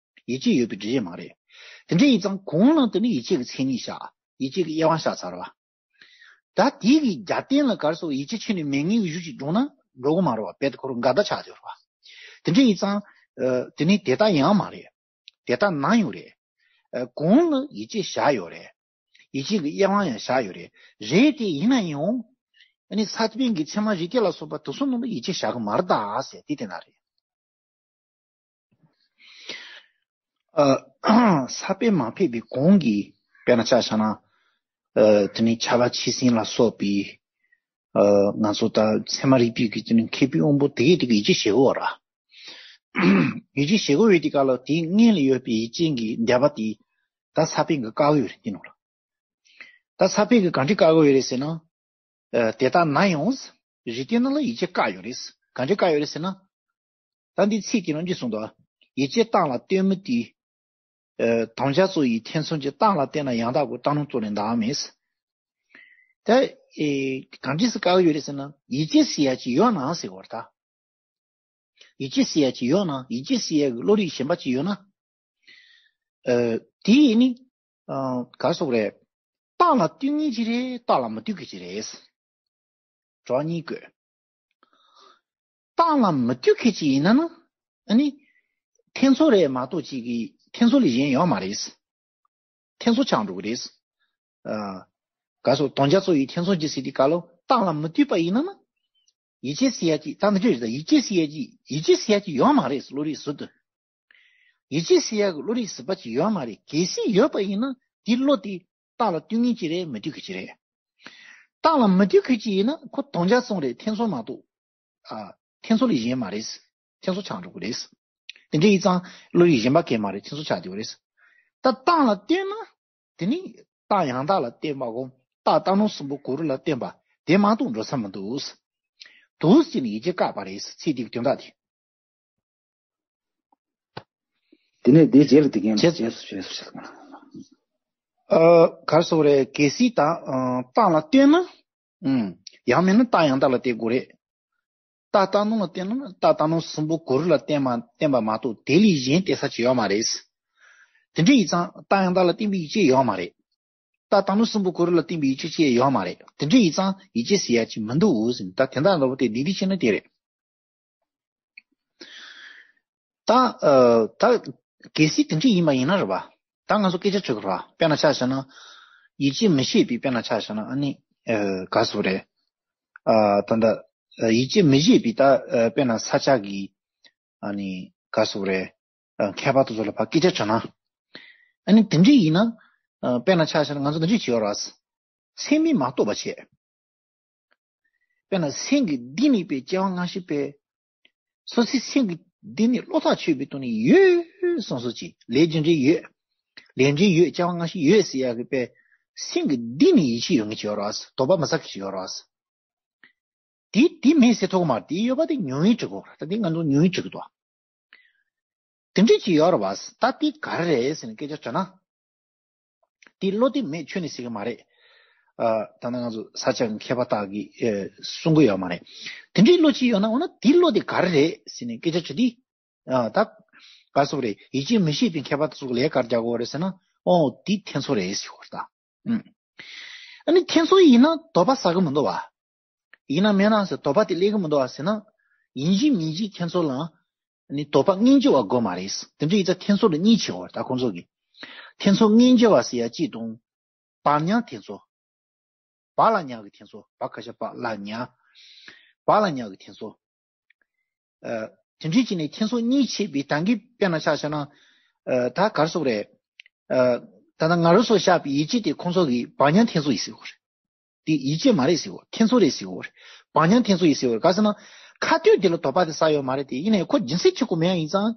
ཡིག་ཆ་ཡོད་པའི་འགྲེལ་བཤད་མ་རེད། དེ་འདྲ་ཡིན་ཙང་གོང་ལ་དེ་ནི་ཡིག་ཆ་གི་མཚན་ཉིད་བཞག་ཡིག་ཆ་གི་དབྱེ་བ་བཞག་ཚར་བ། ད་དེ་གི་རྒྱབ་རྟེན་ལ་ག་རེ་ཟེར། ཡིག་ཆ་ཁྱོན་ནས་མེད་མཁན་གྱི་གཞུང་ཞིག་སྒྲུང་ན་འགྲོ་གི་མ་རེད་བ། རྦད་དེ་ཁོ་རང་འགལ་ཟླ་ཆགས་བསྡད་པ་རེད་བ། དེ་འདྲ་ཡིན་ཙང་། ཨ། དེ་ནི་དེ་ལྟར་ཡང་མ་རེད། དེ་ལྟར་ན་ཡང་རེད། ཨ། གོང་ལ་ཡིག་ཆ་བཞག་ཡོད་རེད། ཡིག་ཆ་གི་དབྱེ་བ་ཡང་བཞག་ཡོད་རེད། རེད་དེ་ཡིན་ན་ཡང་། ཨ་ནི་ས་པཎ་གྱི་ཚད་མ་རིགས་གཏེར་ལ་སོགས་པ་དེ་ཚོ་ནང་ལ་ཡིག་ཆ་བཞག་གི་མ་རེད་ད་ཟེར་དེ་དེ་ན་རེད། ཨ། ས་པཎ་མ་ཕེབས་པའི་གོང་གི་དཔེར་ན་ཆ་བཞག་ན། ཨ། དེ་ནི་ཕྱྭ་པ་ཆོས་སེང་ལ་སོགས་པའི། ཨ། ང་ཚོ་ད་ཚད་མ་རིག་པའི་གི་དེ་ནི་མཁས་པའི་དབང་པོ་དེ་གས་དེ་གི་ཡིག་ཆ་ཞེ་པོ་ཡོད་ར། ཡིག་ཆ་ཞེ་པོ་ཡོད་དུས་སྐབས་ལ་དེའི་སྔོན་ལ་ཡོད་པའི་ཡིག་ཆ་གི་འདས་པ་དེ་ད་ས་པཎ་གྱིས་བཀག་ཡོད་རེད་དེ་ནང་ལ། ད་ས་པཎ་གྱིས་ག་འདྲས་བཀག་གི་ཡོད་རེད་ཟེར་ན། ཨ། དེ་ལྟར་ན་ཡང་། རིགས་གཏེར་ནང་ལ་ཡིག་ཆ་བཀག་ཡོད་རེད། ག་འདྲས་བཀག་ཡོད་རེད་ཟེར་ན། ད་འདི་ཚིག་དེ་ནང་འདི་གསུངས་འདུག་ཡིག་ཆའི་གཏམ་ལ་ལྟོས་མིན་ཏེ། ཨ། དམ་བཅའ་རྩོད་ཡི་ཐེ་ཚོམ་གྱི། གཏམ་ལ་བརྟེན་ན་ཡང་དག་གོ། གཏམ་རྣམས་རྩོད་ལས་འདའ་མེད། ད། ཨེ། གང་ཅི་སེ་བཀག་ཡོད་རེད་ཟེར་ན་ཡིག་ཆ་ཟེར་ཡ་ཅིག་ཡོད་ན་ཟེར་བ་རེད་ད། ཡིག་ཆ་ཟེར་ཡ་ཅིག་ཡོད་ན་ཡིག་ཆ་ཟེར་ཡ་གི་བློ་རིག་གཞན་པ་ཅིག་ཡོད་ན། ཨ། དེ་ཡིན་ནི། ཨ། ག་རེ་ཟེར་དགོས་རེད། རྟགས་ལ་ལྟོས་མཁན་ཅིག་རེད། རྟགས་ལ་མི་ལྟོས་མཁན་ཅིག་རེད། གྲོགས་གཉིས་བཀོད། རྟགས་ལ་མི་ལྟོས་མཁན་ཅིག་ཡིན་ན་ནི། ཨ་ནི། འཐེན་ཚོར་རེད་མ་གཏོགས་ཅིག་གི་འཐེན་ཚོར་ལས་གཞན་ཡོད་མ་རེད། འཐེན་ཚོར་ཆགས་འགྲོ་གི་རེད། ཨ། ག་རེ་ཟེར། དམ་བཅའ་རྩོད་ཡུལ་འཐེན་ཚོར་གྱི་ཟེར་དུས་སྐབས་ལ། རྟགས་ལ་མི་ལྟོས་པ་ཡིན་ན་ནི། ཡིད་ཆེས་ཟེར་ཡ་ཅིག་ད་འདི་འདྲ་རེད། ད་ཡིད་ཆེས་ཟེར་ཡ་ཅིག་ཡིད་ཆེས་ཟེར་ཡ་ཅིག་ཡོད་མ་རེད། བློ་རིག་ཟུར་དུ། ཡིད་ཆེས་ཟེར་ཡ་གི་བློ་རིག་ཟུར་པ་ཅིག་ཡོད་མ་རེད། གལ་སྲིད་ཡོད་པ་ཡིན་ན། དེའི་བློ་དེ་རྟགས་ལ་ལྟོས་མཁན་ཅིག་རེད། མི་ལྟོས་མཁན་ཅིག་རེད། རྟགས་ལ་མི་ལྟོས་མཁན་ཅིག་ཡིན་ན་ཁོ་དམ་བཅའ་རྩོད་རེད། འཐེན་ཚོར་མ་གཏོགས། ཨ། འཐེན་ཚོར་ལས་གཞན་མ་རེད། འཐེན་ཚོར་ཆགས་འགྲོ་གི་རེད། དེ་འདྲ་ཡིན་ཙང་བློ་རིག་གཞན་པ་གང་ཡང་མ་རེད། འཐེན་ཚོར་ཆགས་བསྡད་པ་རེད། ད་རྟགས་ལ་ལྟོས་ན། དེ་ནི་རྟགས་ཡང་དག་ལ་བརྟེན་པའམ། རྟགས་རྟགས་སྣང་གསུམ་པོ་གུ་རུ་ལ་བརྟེན་པ་དེ་མ་གཏོགས་འགྲོ་ས་མི་འདུག་འདུག་ཟེར་ནས་ཡིད་ཆེས་བཀག་པ་རེད། ཚིག་དེ་གི་དོན་དག་དེ། དེ་ནས་དེའི་རྗེས་ལ་དེ་གན་རྗེས་རྗེས་སུ་རྗེས་སུ་བྱེད། ཨ། ག་རེ་ཟེར་དགོས་རེད། གལ་སྲིད་ད། ཨ། རྟགས་ལ་ལྟོས་ན། ཨུམ། ཡང་མིན་ན་རྟགས་ཡང་དག་ལ་བརྟེན་དགོས་རེད། རྟགས་རྟགས་སྣང་ལ་བརྟེན་ན། རྟགས་རྟགས་སྣང་གསུམ་པོ་གུ་རུ་ལ་བརྟེན་པ་བརྟེན་པ་མ་གཏོགས་དེ་ལས་གཞན་བརྟེན་ས་ཅིག་ཡོད་མ་རེད། དེ་འདྲ་ཡིན་ཙང་རྟགས་ཡང་དག་ལ་བརྟེན་པའི་ཡིད་ཆེས་ཡོད་མ་རེད། རྟགས་རྟགས་སྣང་གསུམ་པོ་གུ་རུ་ལ་བརྟེན་པའི་ཡིད་ཆེས་ཅིག་ཡོད་མ་རེད། དེ་འདྲ་ཡིན་ཙང་ཡིད་ཆེས་ཟེར་ཡ་ཅིག་མི་འདུག་ཟེར་ནས། ད་དེ་འདྲ་འདྲ་པོ་དེ་འདི་འདི་བྱས་ན་དེ་རེད། ད། ཨ། ད་གལ་སྲིད་དེ་འདྲ་ཡིན་པ་ཡིན་ན་རེད་པ། ད་ང་ཚོ་སྐད་ཆ་དྲི་དགོས་རེད་པ། དཔེར་ན་ཆ་བཞག་ན། ཡིད་ཆེས་མི་བྱེད་པའི། དཔེར་ན་ཆ་བཞག་ན། ཨ་ནི། ཨ། ག་རེ་ཟེར་དགོས་རེད། ཨ། ད་ལྟ། ཨ། ཡིད་ཆེས་མི་བྱེད་པའི། ད། ཨ། དཔེར་ན་ས་ཆ་གི། ཨ་ནི། ག་རེ་ཟེར་དགོས་རེད། ཨ། མཁས་པ་དེ་ཚོ་ལ་ཕར་སྐད་ཆ་དྲིས་ན། ཨ་ནི་དེ་འདྲ་ཡིན་ན། ཨ། དཔེར་ན་ཆ་བཞག་ན་ང་ཚོ་འདི་འདྲ་བྱེད་ཡོད་རེད། སེམས་མིན་མ་རྟོགས་པ་བྱེད། དཔེར་ན་སེམས་ཀྱི་གཏིང་ནས་པའི་སྐྱེ་བ་སྔ་ཕྱི་པའི། སོ་སོའི་སེམས་ཀྱི་གཏིང་ནས་བློ་ཐག་ཆོད་པའི་ཐོག་ནས་ཡོད་བསམ་བསམ་ཅིག་ལས་རྒྱུ་འབྲས་ཡོད། ལས་འབྲས་ཡོད། སྐྱེ་བ་སྔ་ཕྱི་ཡོད་ཟེར་ཡག་གི་པའི། སེམས་ཀྱི་གཏིང་ནས་ཡིད་ཆེས་ཡོད་མཁན་ཅིག་ཡོད་རེད། དོགས་པ་མི་ཟ་མཁན་ཅིག་ཡོད་རེད། དེ་དེ་མེད་ཟེར་ཐུབ་ཀྱི་མ་རེད། དེ་ཡོད་པ་དེ་ཉུང་ངུའི་འགྲིག་གོ། ད་དེ་ང་ཚོ་ཉུང་ངུའི་འགྲིག་གི་འདུག་དེ་འདྲ་ཅིག་ཡོད་རེད་པ། ད་དེ་ག་རེ་རེད་ཟེར་ནས་སྐད་ཆ་དྲིས་ན། དེ་བློ་དེ་མེད་ཁྱོན་ནས་ཟེར་གི་མ་རེད། ཨ། ད་ནི་ང་ཚོ་ས་ཆ་གི་མཁས་པ་དག་གིས། ཨེ། གསུང་གི་ཡོད་མ་རེད། དེ་འདྲའི་བློ་ཅིག་ཡོད་ན། འོ་ན་དེ་བློ་དེ་ག་རེ་རེད་ཟེར་ནས་སྐད་ཆ་དྲིས་དུས། ཨ། ད་ག་རེ་ཟེར་དགོས་རེད། ཡིད་ཆེས་མི་བྱེད་པའི་མཁས་པ་དེ་ཚོ་ལ་ག་རེ་རྒྱག་དགོས་རེད་ཟེར་ན། ཨོ། དེ་འཐེན་ཚོར་རེད་ཟེར་དགོས་རེད་ད། ཨུམ། ཨ་ནི་འཐེན་ཚོར་ཡིན་ན་དོགས་པ་ཟ་གི་མི་འདུག་པ། ཡིན་ན་མིན་ན་ཟེར། དོགས་པ་དེ་སླེབས་ཀྱི་མི་འདུག་པ་ཟེར་ན། ཡིན་གཅིག་མིན་གཅིག་འཐེན་ཚོར་ལ་ནི་དོགས་པ་རྔན་བརྗེ་བ་དགོས་མ་རེད། དེ་འདྲ་ཡིན་ཙང་འཐེན་ཚོར་ལ་གཉིས་ཕྱེ་བ་རེད། ད་ཁོང་ཚོ་གིས་འཐེན་ཚོར་རྔན་བརྗེ་བ་ཟེར་ཡ་གཅིག་དང་། བག་ཉལ་འཐེན་ཚོར། བག་ལ་ཉལ་གྱི་འཐེན་ཚོར། བ་ག་ཤ་བག་ལ་ཉལ། བག་ལ་ཉལ་གྱི་འཐེན་ཚོར། ཨ། དེ་འདྲ་བྱས་ནས་འཐེན་ཚོར་གཉིས་ཕྱེ་བའི་ད་གིན་དཔེར་ན་ཆ་བཞག་ན། ཨ། ད་ག་རེ་ཟེར་དགོས་རེད། ཨ། ད་ལྟ་ང་རང་ཚོ་བཞག་པའི་ཡིད་ཆེས་དེ་ཁོང་ཚོ་གིས་བག་ཉལ་འཐེན་ཚོར་ཡིན་ཟེར་གྱི་ཡོད་རེད། དེ་ཡིད་ཆེས་མ་རེད་ཟེར་གྱི་ཡོད། འཐེན་ཚོར་རེད་ཟེར་གྱི་ཡོད་རེད། བག་ཉལ་འཐེན་ཚོར་ཡིན་ཟེར་གྱི་ཡོད་རེད། ག་རེ་ཟེར་ན། ཁ་ཐུག་དེ་ལ་དོགས་པ་དེ་ཟ་ཡོད་མ་རེད་དེ། ཡིན་ནའི་ཁོ་རྒྱུ་མཚན་གཅིག་པོ་མེད་ཡ་ཡིན་ཙང་།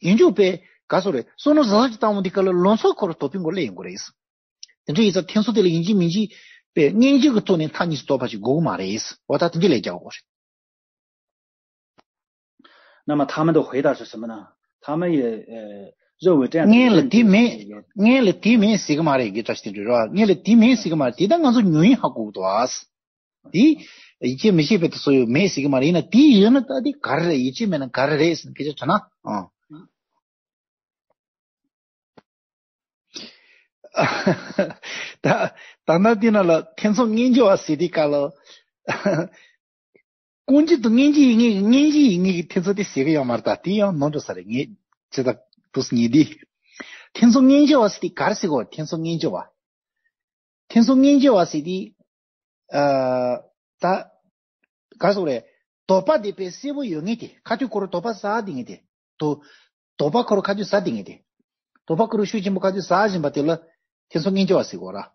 ཡིན་རྒྱུ་པས་ག་རེ་ཟེར་དགོས་རེད། བསམ་བློ་ཟབ་ཟབ་ཅིག་བཏང་བ་འདི་ག་ལ་ལོ་ཚོད་ཁོ་རང་དོགས་པའི་སྒང་སླེབས་ཡོང་གི་རེད། དེ་འདྲ་ཡིན་ཙང་འཐེན་ཚོར་དེ་ལ་ཡིན་གཅིག་མིན་གཅིག་པའི་རྔན་བརྗེ་གི་ཐོག་ནས་མཐའ་གཉིས་སུ་དོགས་པ་ཞིག་དགོས་ཀྱི་མ་རེད། འོ། ད་དེ་འདྲ་ལས་རྒྱག་དགོས་རེད། 那么他们的回答是什么呢？他们也，呃，认为这样的 ངས་ལ་དེ་མེད། ངས་ལ་དེ་མེད་ཟེར་གྱི་མ་རེད། དགེ་བཀྲ་ཤིས་དོན་གྲུབ་རེད་པ། ངས་ལ་དེ་མེད་ཟེར་གྱི་མ་རེད། དེ་ད་ང་ཚོ་ཉོན་ཡིད་ཧ་གོ་གི་འདུག་ཨ། དེ་ཡིད་ཆེས་མི་བྱེད་པའི་དེ་ཚོ་ཡོད་མེད་ཟེར་གྱི་མ་རེད། ཡིན་ན་དེ་ཡོད་ན་ད་དེ་ག་རེ་རེད། ཡིད་ཆེས་མེད་ན་ག་རེ་རེད་ཟེར་ནས་སྐད་ཆ་དྲིས་ན། ཨང་། ད་ད་ལྟ་དེ་ནང་ལ་འཐེན་ཚོར་རྔན་བརྗེ་བ་ཟེར་དུས་སྐབས་ལ། ཀུན་སྤྱོད་དུ་རྔན་བརྗེ་ཡིན་ངེས་ཀྱི། རྔན་བརྗེ་ཡིན་ངེས་ཀྱི་འཐེན་ཚོར་དེ་ཟེར་གྱི་ཡོད་མ་རེད། ད་དེ་ཡང་ནོར་འགྲོ་ས་རེད། ངས་ཇི་ལྟར་འདུག་སེ་ཉན་དུས། འཐེན་ཚོར་རྔན་བརྗེ་བ་ཟེར་དུས་ག་རེ་ཟེར་གྱི་ཡོད། འཐེན་ཚོར་རྔན་བརྗེ་བ། འཐེན་ཚོར་རྔན་བརྗེ་བ་ཟེར་དུས། ཨ། ད་ག་རེ་ཟེར་དགོས་རེད། དོགས་པ་དེ་དཔེ་གསལ་པོ་ཡོད་མཁན་དེ། ཁ་ཐུག་ཁོ་རང་དོགས་པ་ཟ་བསྡད་མཁན་དེ། དོ། དོགས་པ་ཁོ་རང་ཁ་ཐུག་ཟ་བསྡད་མཁན་དེ། དོགས་པ་ཁོ་རང་ཤུགས་ཆེན་པོ་ཁ་ཐུག་ཟ་བཞིན་པ་དེ་ལ་འཐེན་ཚོར་རྔན་བརྗེ་བ་ཟེར་གྱི་ཡོད་རེད།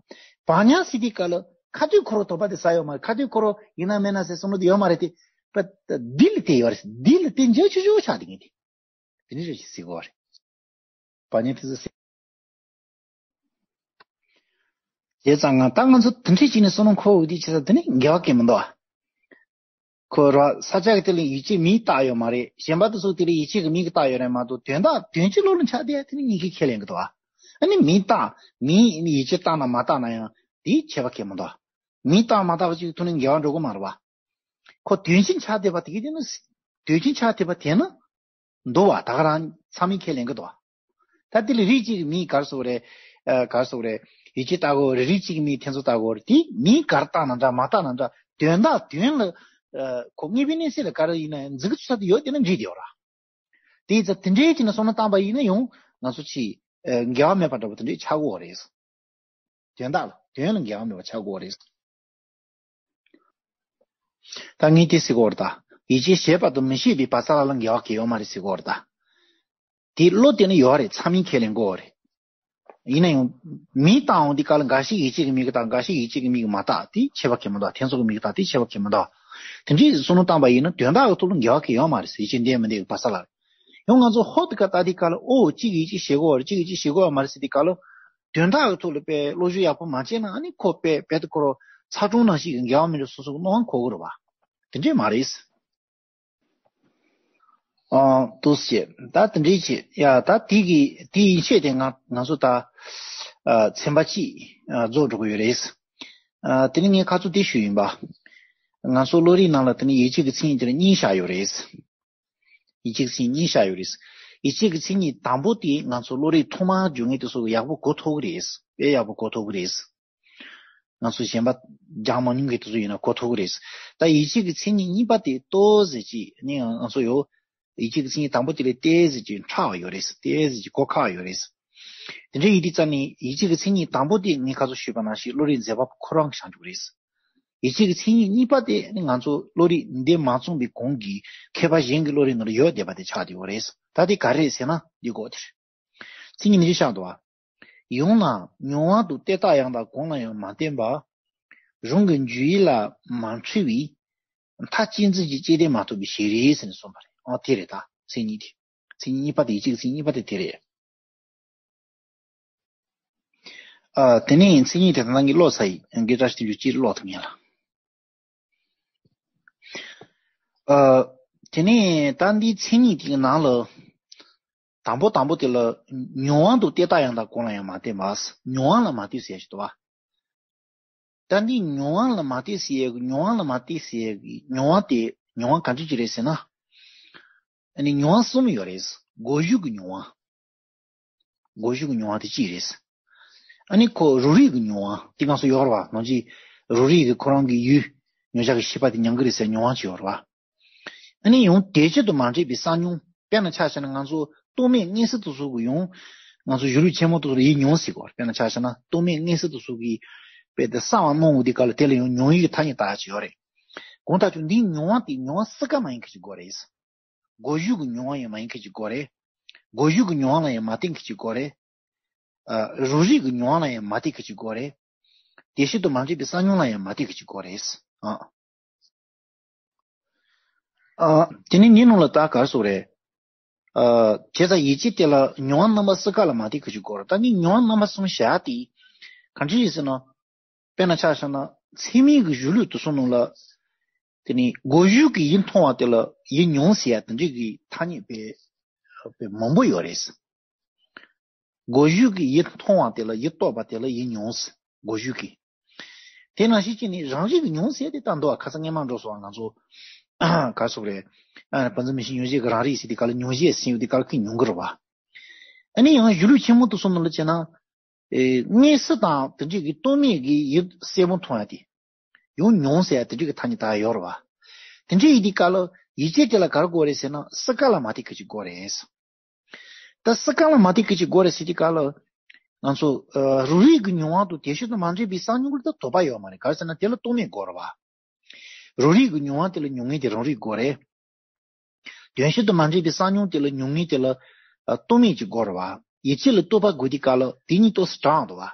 བག་ཉལ་ཟེར་དུས་སྐབས་ལ་ཁ་ཐུག་ཁོ་རང་དོགས་པ་དེ་ཟ་ཡོད་མ་རེད། ཁ་ཐུག་ཁོ་རང་ཡིན་ན་མིན་ན་ཟེར་བསམ་བློ་དེ་ཡོད་མ་རེད་དེ། པ། ལྡིར་ཏེ་ཡོད་རེད། ལྡིར་ཏེ་འཇའ་ཆུང་ཆུང་ཆགས་བསྡད་མཁན་དེ། དེ་འདྲ་ཞིག་ཟེར་གྱི་ཡོད་རེད། བག་ཉལ་འཐེན་ཚོར་ཟེར། བྱས་ཙང་ང་ད་ང་ཚོ་དེ་འདྲ་བྱས་ནས་བསམ་བློ་འཁོར་འོང་དུས། བྱས་ཙང་དེ་ནི་འགལ་བ་གང་ཡང་མི་འདུག་ཨ། ཁོ་རང་ས་ཆ་གི་དེ་ལ་ཡིད་ཆེས་མིང་བཏགས་ཡོད་མ་རེད། གཞན་པ་དེ་ཚོ་དེ་ལ་ཡིད་ཆེས་ཀྱི་མིང་གི་བཏགས་ཡོད་རེད་མ་གཏོགས། དོན་དག་དོན་སྤྱི་ལོགས་ལ་ཆགས་བསྡད་ཡ་དེ་ནི་གཉིས་ཀས་ཁས་ལེན་གྱི་འདུག་ཨ། ཨ་ནི་མིང་བཏགས། མིང་ཡིད་ཆེས་བཏགས་ན་མ་བཏགས་ན་ཡང་དེ་ཁྱད་པར་གང་ཡང་མི་འདུག་ཨ། མིང་བཏགས་མ་བཏགས་པ་ཅིག་གི་ཐོག་ནས་འགལ་བ་འགྲོ་གི་མ་རེད་པ། ཁོ་དོན་སྤྱི་ཆགས་བསྡད་པ་དེ་གི་དེ་ནི། དོན་སྤྱི་ཆགས་བསྡད་པ་དེ་ནི། འདུག་པ། ད་ག་རང་ཚང་མས་ཁས་ལེན་གྱི་འདུག་པ། ད་དེ་ལ་རིགས་གཅིག་གི་མིང་ག་རེ་ཟེར་དགོས་རེད། ཨ་ག་རེ་ཟེར་དགོས་རེད། ཡིད་ཆེས་ལྟ་དགོས་རེད། རེ་རེ་གཅིག་གི་མིང་དེ་ཚོ་ལྟ་དགོས་རེད། དེ་མིང་ག་རེ་བཏགས་ན་འདྲ་མ་བཏགས་ན་འདྲ། དོན་དག་དོན་ལ་ཨ་ཁོ་དངོས་པོའི་གནས་ཚད་ལ་ག་རེ་ཡིན་ན་ཡང་མཛུབ་གུ་ཚོད་ལྟ་དེ་ཡོད་དེ་ན་འགྲིག་བསྡད་ཡོད་ར། དེ་ཙ་དེ་འདྲའི་ཅིག་ན་བསམ་བློ་བཏང་པ་ཡིན་ན་ཡང་ང་ཚོ་ཅིག་ཨ་འགལ་བ་མེད་པ་འདྲ་པོ་དེ་འདྲའི་ཆགས་ཀྱི་ཡོད་རེད། དོན་དག་ལ་དོན་ལ་འགལ་བ་མེད་པ་ཆགས་ཀྱི་ཡོད་རེད། ད་ངས་དེ་ཟེར་གྱི་ཡོད་རེད་ད། ཡིད་ཆེས་བྱེད་པ་དང་མི་བྱེད་པའི་བར་མཚམས་ལ་ལ་འགལ་བ་གང་ཡང་ཡོད་མ་རེད་ཟེར་གྱི་ཡོད་རེད་ད། དེ་བློ་གཏད་ན་ཡོད་རེད། མཚམས་མིན་ཁས་ལེན་དགོས་རེད། ཡིན་ན་ཡང་མིང་བཏགས་འོང་དུས་སྐབས་ལ་འགའ་ཞིག་ཡིད་ཆེས་ཀྱི་མིང་གིས་བཏགས། འགའ་ཞིག་ཡིད་ཆེས་ཀྱི་མིང་གིས་མ་བཏགས། དེ་ཁྱད་པར་གང་ཡང་མི་འདུག་དེ་ཚོ་གི་མིང་གིས་བཏགས། དེ་ཁྱད་པར་གང་ཡང་མི་འདུག་དེ་འདྲའི་བསམ་བློ་བཏང་པ་ཡིན་ན་དོན་དག་གི་ཐོག་ལ་འགལ་བ་གང་ཡང་ཡོད་མ་རེད་ཟེར། ཡིད་ཆེས་འདི་མི་འདི་གི་བར་མཚམས་ལ་རེད། ཡང་ང་ཚོ་ཧོབ་ཏེ་ཁ་བལྟས་དུས་སྐབས་ལ་ཨོ་གཅིག་ཡིད་ཆེས་བྱེད་དགོས་རེད། གཅིག་ཡིད་ཆེས་བྱེད་དགོས་ཡོད་མ་རེད་ཟེར་དུས་སྐབས་ལ། དོན་དག་གི་ཐོག་ལ་དཔེ་བློ་ཞིབ་ཡག་པོ་མ་བྱས་ན་ཨ་ནི་ཁོ་དཔེ་རྦད་དེ་ཁོ་རང་ཚ་གྲང་ནང་བཞིན་གྱི་འགལ་བ་མི་འདྲ་སོ་སོ་གི་སྣང་བ་འཁོར་གི་རེད་བ། དེ་འདྲས་མ་རེད། ཨ་ཏོག་ཙམ་བྱས་ད་དེ་འདྲས་བྱས་ཡ། ད་དེ་གི་དེ་ཡིན་ཆེད་དེ་ང་ང་ཚོ་ད་ཨ་ཚན་པ་གཅིག་ཨ་རྫོགས་འགྲོ་གི་ཡོད་རེད། ཨ་དེ་ནི་ངས་ཁ་ཚོ་དེ་ཞུས་ཡིན་པ། ང་ཚོ་བློ་རིག་ནང་ལ་དེ་ནི་ཡིད་ཆེས་ཀྱི་མཚན་ཉིད་དེ་ལ་གཉིས་བཞག་ཡོད་རེད། ཡིད་ཆེས་ཀྱི་མཚན་ཉིད་གཉིས་བཞག་ཡོད་རེད། ཡིད་ཆེས་ཀྱི་མཚན་ཉིད་དང་པོ་དེ་ང་ཚོ་བློ་རིག་ཐོག་མར་སྦྱོང་མཁན་དེ་ཚོ་གིས་ཡག་པོ་གོ་ཐུབ་ཀྱི་རེད། དཔེ་ཡག་པོ་གོ་ཐུབ་ཀྱི་རེད། ང་ཚོ་གཞན་པ་སྦྱང་མ་མྱོང་མཁན་དེ་ཚོ་ཡིན་ན་གོ་ཐུབ་ཀྱི་རེད། ད་ཡིད་ཆེས་ཀྱི་མཚན་ཉིད་གཉིས་པ་དེ་ཏོག་ཙམ་ཅིག་ནི་ང་ཚོ་ཡོད། ཡིད་ཆེས་ཀྱི་མཚན་ཉིད་དང་པོ་དེ་ལས་ཏོག་ཙམ་ཅིག་ཕྲ་བ་ཡོད་རེད། ཏོག་ཙམ་ཅིག་གོ་ཁག་ཡོད་རེད། དེ་འདྲ་ཡིན་དུས་ཙམ་ནས་ཡིད་ཆེས་ཀྱི་མཚན་ཉིད་དང་པོ་དེ་ངས་ཁ་ཚོ་ཞུས་པ་ནང་བཞིན་བློ་རིག་མཛད་པ་པོ་ཁོ་རང་གིས་བཞག་འཇུག་རེད། ཡིད་ཆེས་ཀྱི་མཚན་ཉིད་གཉིས་པ་དེ་ནི་ང་ཚོ་བློ་རིག་འདི་མ་བྱུང་བའི་གོང་གི་མཁས་པ་གཞན་གྱི་བློ་རིག་ནང་ལ་ཡོད་བསྡད་པ་དེ་ཆགས་བསྡད་ཡོད་རེད། ད་དེ་ག་རེ་རེད་ཟེར་ན་འདི་གོ་དེར། མཚན་ཉིད་ནི་ཅི་ཤག་འདུག་བ། ཡང་ན་མྱོང་བ་དང་དེ་ལྟ་ཡང་དག་གང་ལ་ཡང་མ་བརྟེན་པ། རང་གི་འཇུག་ཡུལ་ལ་མ་འཁྲུལ་བའི། མཐའ་གཅིག་འཛིན་གྱི་སྐྱེ་ལྡན་མ་ཐོབ་པའི་ཞིག་རེད་ཟེར་ནས་གསུངས་པ་རེད། ཨོ་དེ་རེད་ད། མཚན་ཉིད་དེ། མཚན་ཉིད་གཉིས་པ་དེ་ཡིད་ཆེས་ཀྱི་མཚན་ཉིད་གཉིས་པ་དེ་དེ་རེད། ཨ་དེ་ནས་མཚན་ཉིད་དེ་ད་ནང་གི་ཀློག་ཚར་ཡིན། ངས་བཀྲ་ཤིས་དོན་གྲུབ་ཅིག་ཀློག་ཐུབ་ངེས་ལ། ཨ་དེ་ནས་ད་འདིའི་མཚན་ཉིད་དེའི་ནང་ལ། དང་པོ་དང་པོ་དེ་ལ་མྱོང་བ་དང་དེ་ལྟ་ཡང་དག་གང་ལ་ཡང་མ་བརྟེན་པ། མྱོང་བ་ལ་མ་ལྟོས་ཟེར་ཞིག་འདུག་བ། ད་འདི་མྱོང་བ་ལ་མ་ལྟོས་ཟེར་ཡས་ཀྱི་མྱོང་བ་ལ་མ་ལྟོས་ཟེར་ཡས་ཀྱི་མྱོང་བ་དེ་མྱོང་བ་ག་འདྲ་ཅིག་རེད་ཟེར་ན། ཨ་ནི་མྱོང་བ་གསུམ་ཡོད་རེད། གོ་ཤུགས་ཀྱི་མྱོང་བ། གོ་ཤུགས་ཀྱི་མྱོང་བ་དེ་གཅིག་རེད། ཨ་ནི་ཁོ་རང་རིག་གི་མྱོང་བ་དེ་གང་སོ་ཡོད་རེད་བ། ནང་ཅི་རང་རིག་གི་ཁོ་རང་གི་ཡུལ་མྱོང་བྱ་གི་ཤེས་པ་དེ་མྱང་གི་རེད་ཟེར་མྱོང་བ་ཅིག་ཡོད་རེད་བ། ཨ་ནི་ཡང་དེ་བཞིན་དུ་མ་འདྲེས་པའི་གསར་མྱོང་། དཔེར་ན་ཆ་བཞག་ན་ང་ཚོ་རྟོག་མེད་མངོན་གསལ་དུ་གཟུགས་ཀྱི་ཡང་། ང་ཚོ་གཞི་ལུས་ཆེན་མོ་དུ་ཡིད་མྱོང་ཟེར་གོ། དཔེར་ན་ཆ་བཞག་ན་རྟོག་མེད་མངོན་གསལ་དུ་གཟུགས་ཀྱི་དཔེ་དེ་གསར་བ་སྣང་བ་དེ་ག་ལ་དེ་ལ་ཡང་མྱོང་ཡུལ་གྱི་ཐ་སྙད་བཏགས་ཡ་ཅིག་ཡོད་རེད། གང་ལྟར་ཀྱང་འདིའི་མྱོང་བ་དེ་མྱོང་བ་སུ་ག་མ་ཡིན་མཁན་ཅིག་དགོས་རེད། གོ་ཤུགས་ཀྱི་མྱོང་བ་ཡང་མ་ཡིན་མཁན་ཅིག་དགོས་རེད། གོ་ཤུགས་ཀྱི་མྱོང་བ་ལ་ཡང་མ་བརྟེན་མཁན་ཅིག་དགོས་རེད། ཨ་རང་རིག་གི་མྱོང་བ་ལ་ཡང་མ་བརྟེན་མཁན་ཅིག་དགོས་རེད། དེ་བཞིན་དུ་མ་འདྲེས་པའི་གསར་མྱོང་ལ་ཡང་མ་བརྟེན་མཁན་ཅིག་དགོས་རེད། ཨ། ཨ། དེ་ནི་འདི་ནང་ལ་ད་ག་རེ་ཟེར་དགོས་རེད། ཨ། བྱས་ཙང་ཡིད་ཆེས་དེ་ལ་མྱོང་བ་རྣམ་པ་གསུམ་ཀ་ལ་མ་བརྟེན་མཁན་ཅིག་དགོས་རེད། ད་ནི་མྱོང་བ་རྣམ་པ་གསུམ་བཞག་དེ་ག་འདྲ་ཡིན་ཟེར་ན། དཔེར་ན་ཆ་བཞག་ན་ཚད་མིན་གྱི་གཞི་ལུས་དེ་ཚོ་ནང་ལ། དེ་ནི་གོ་ཤུགས་ཀྱིས་ཡིད་མཐོང་བ་དེ་ལ་ཡིད་མྱོང་ཟེར་ཡ་དེ་འདྲ་གི་ཐ་སྙད་དཔེ་དཔེ་མང་པོ་ཡོད་རེད། གོ་ཤུགས་ཀྱིས་ཡིད་མཐོང་བ་དེ་ལ་ཡིད་རྟོགས་པ་དེ་ལ་ཡིད་མྱོང་ཟེར། གོ་ཤུགས་ཀྱིས། དེ་ནང་བཞིན་བྱས་ནས་རང་རིག་གི་མྱོང་ཟེར་དེ་ལྟ་འདུག་བ། ཁ་སང་སྔས་མ་འགྲོ་སོང་བ་ང་ཚོ། ག་རེ་ཟེར་དགོས་རེད། ཨ། བུམ་འཛིན་མིག་ཤེས་མྱོང་བྱེད་ཀྱི་རང་རིག་ཟེར་དེ་ག་ལ་མྱོང་བྱེད་ཟེར་ཡོད་དེ་ག་ལ་ཁོས་མྱོང་གི་རེད་བ། ཨ་ནི་ཡང་གཞི་ལུས་ཆེན་མོ་དེ་ཚོ་ནང་ལ་བྱས་ན། ཨེ། མངོན་གསལ་དང་དེ་འདྲ་གི་རྟོག་མེད་ཀྱི་ཡིད་གསལ་པོ་མཐོང་ཡ་དེ། ཡང་མྱོང་ཟེར་ཡ་དེ་འདྲ་གི་ཐ་སྙད་བཏགས་ཡ་ཡོད་རེད་བ། དེ་འདྲ་ཡིན་དུས་སྐབས་ལ་ཡིད་ཆེས་དེ་ལ་ག་རེ་དགོས་རེད་ཟེར་ན་གསུམ་ཀ་ལ་མ་བརྟེན་མཁན་ཅིག་དགོས་རེད། ད་གསུམ་ཀ་ལ་མ་བརྟེན་མཁན་ཅིག་དགོས་རེད་ཟེར་དུས་སྐབས་ལ། ང་ཚོ་ཨ་རང་རིག་གི་མྱོང་བ་དང་དེ་བཞིན་དུ་མ་འདྲེས་པའི་གསར་མྱོང་གི་ལ་ད་དོགས་པ་ཡོད་མ་རེད། ག་རེ་ཟེར་ན་དེ་ལ་རྟོག་མེད་དགོས་རེད་བ། རང་རིག་གི་མྱོང་བ་དེ་ལ་མྱོང་མཁན་དེ་རང་རིག་དགོས་རེད། དོན་བཞིན་དུ་མ་འདྲེས་པའི་གསར་མྱོང་དེ་ལ་མྱོང་མཁན་དེ་ལ་ཨ་རྟོག་མེད་ཅིག་དགོས་རེད་བ། ཡིད་ཆེས་ལ་རྟོག་པ་དགོས་དུས་སྐབས་ལ་དེ་གཉིས་ཏོག་ཙམ་བྲལ་འདུག་བ།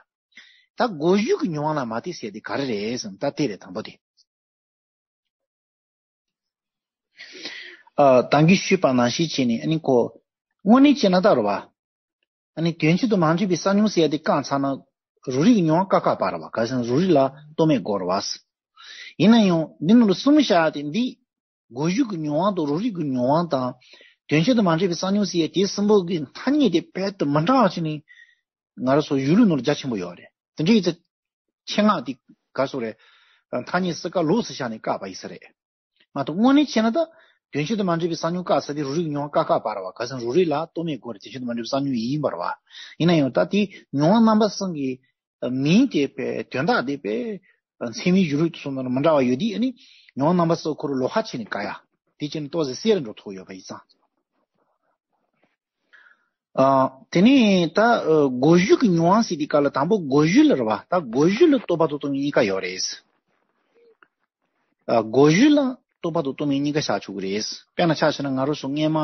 ད་གོ་ཤུགས་ཀྱི་མྱོང་བ་ལ་མ་བརྟེན་ཟེར་དེ་ག་རེ་རེད་ཟེར་ན་ད་དེ་རེད་དང་པོ་དེ། ཨ་ད་གིན་ཞུས་པ་ནང་བཞིན་བྱས་ནས་ཨ་ནི་ཁོ། དངོས་གནས་བྱས་ན་ད་རེད་བ། ཨ་ནི་དོན་བཞིན་དུ་མ་འདྲེས་པའི་གསར་མྱོང་ཟེར་ཡ་དེ་བཀག་ཚར་ན། རང་རིག་གི་མྱོང་བ་བཀག་བཀག་པ་རེད་བ། ག་རེ་ཟེར་ན་རང་རིག་ལ་རྟོག་མེད་དགོས་རེད་བ། ཡིན་ན་ཡང་འདི་ནང་ལ་གསུམ་བཞག་ཡ་དེ་འདི། གོ་ཤུགས་ཀྱི་མྱོང་བ་དང་རང་རིག་གི་མྱོང་བ་དང་། དོན་བཞིན་དུ་མ་འདྲེས་པའི་གསར་མྱོང་ཟེར་ཡ་དེ་གསུམ་པོ་གི་ཐ་སྙད་དེ་རྦད་དེ་མི་འདྲ་བ་བྱས་ནས། ང་རང་ཚོ་གཞུང་ལུགས་ནང་ལ་རྒྱ་ཆེན་པོ་ཡོད་རེད། དེ་འདྲ་ཡིན་ཙང་། ཆེད་མངགས་དེ་ག་རེ་ཟེར་དགོས་རེད། ཐ་སྙད་གསུམ་ཀ་ལོགས་སུ་བཞག་ནས་བཀག་པ་ཡིན་ས་རེད། མ་གཏོགས་དངོས་གནས་བྱས་ན་ད། དོན་བྱེད་དུ་མ་འདྲེས་པའི་གསང་མྱུལ་ཀ་ཟེར་དེ་རུ་རིགས་མྱོང་བ་ཀ་ཁ་པ་རེད་བ། ག་ཟེར་རུ་རིགས་ལ་རྟོག་མེད་དགོས་རེད། དོན་བྱེད་དུ་མ་འདྲེས་པའི་གསང་མྱུལ་ཡིན་པ་རེད་བ། ཡིན་ན་ཡང་ད་དེ་མྱོང་བ་རྣམ་པ་གསུམ་གྱི་མིང་དེ་དཔེ་དོན་དག་དེ་དཔེ་མཚན་མའི་གཞུང་ལུགས་སོགས་དང་མི་འདྲ་བ་ཡོད་དུས། ཨ་ནི་མྱོང་བ་རྣམ་པ་གསུམ་ཁོ་རང་ལོགས་ཀ་ཕྱེ་ནས་བཀག་ཡ། དེ་བྱས་ནས་ཏོག་ཙམ་གསལ་རུ་འགྲོ་ཐུབ་ཡོད་པ་ཡིན་ཙང་། ཨ། དེ་ནས་ད་ཨ་གོ་རྒྱུ་གི་མྱོང་བ་ཟེར་དུས་སྐབས་ལ་དང་པོ་གོ་རྒྱུ་ལ་རེད་བ། ད་གོ་རྒྱུ་ལ་རྟོག་པ་དང་རྟོག་མེད་གཉིས་ཀ་ཡོད་རེད། ཨ། གོ་རྒྱུ་ལ་རྟོག་པ་དང་རྟོག་མེད་གཉིས་ཀ་ཆགས་ཆོག་གི་རེད། དཔེར་ན་ཆ་བཞག་ན་ང་རང་ཚོ་སྔས་མ་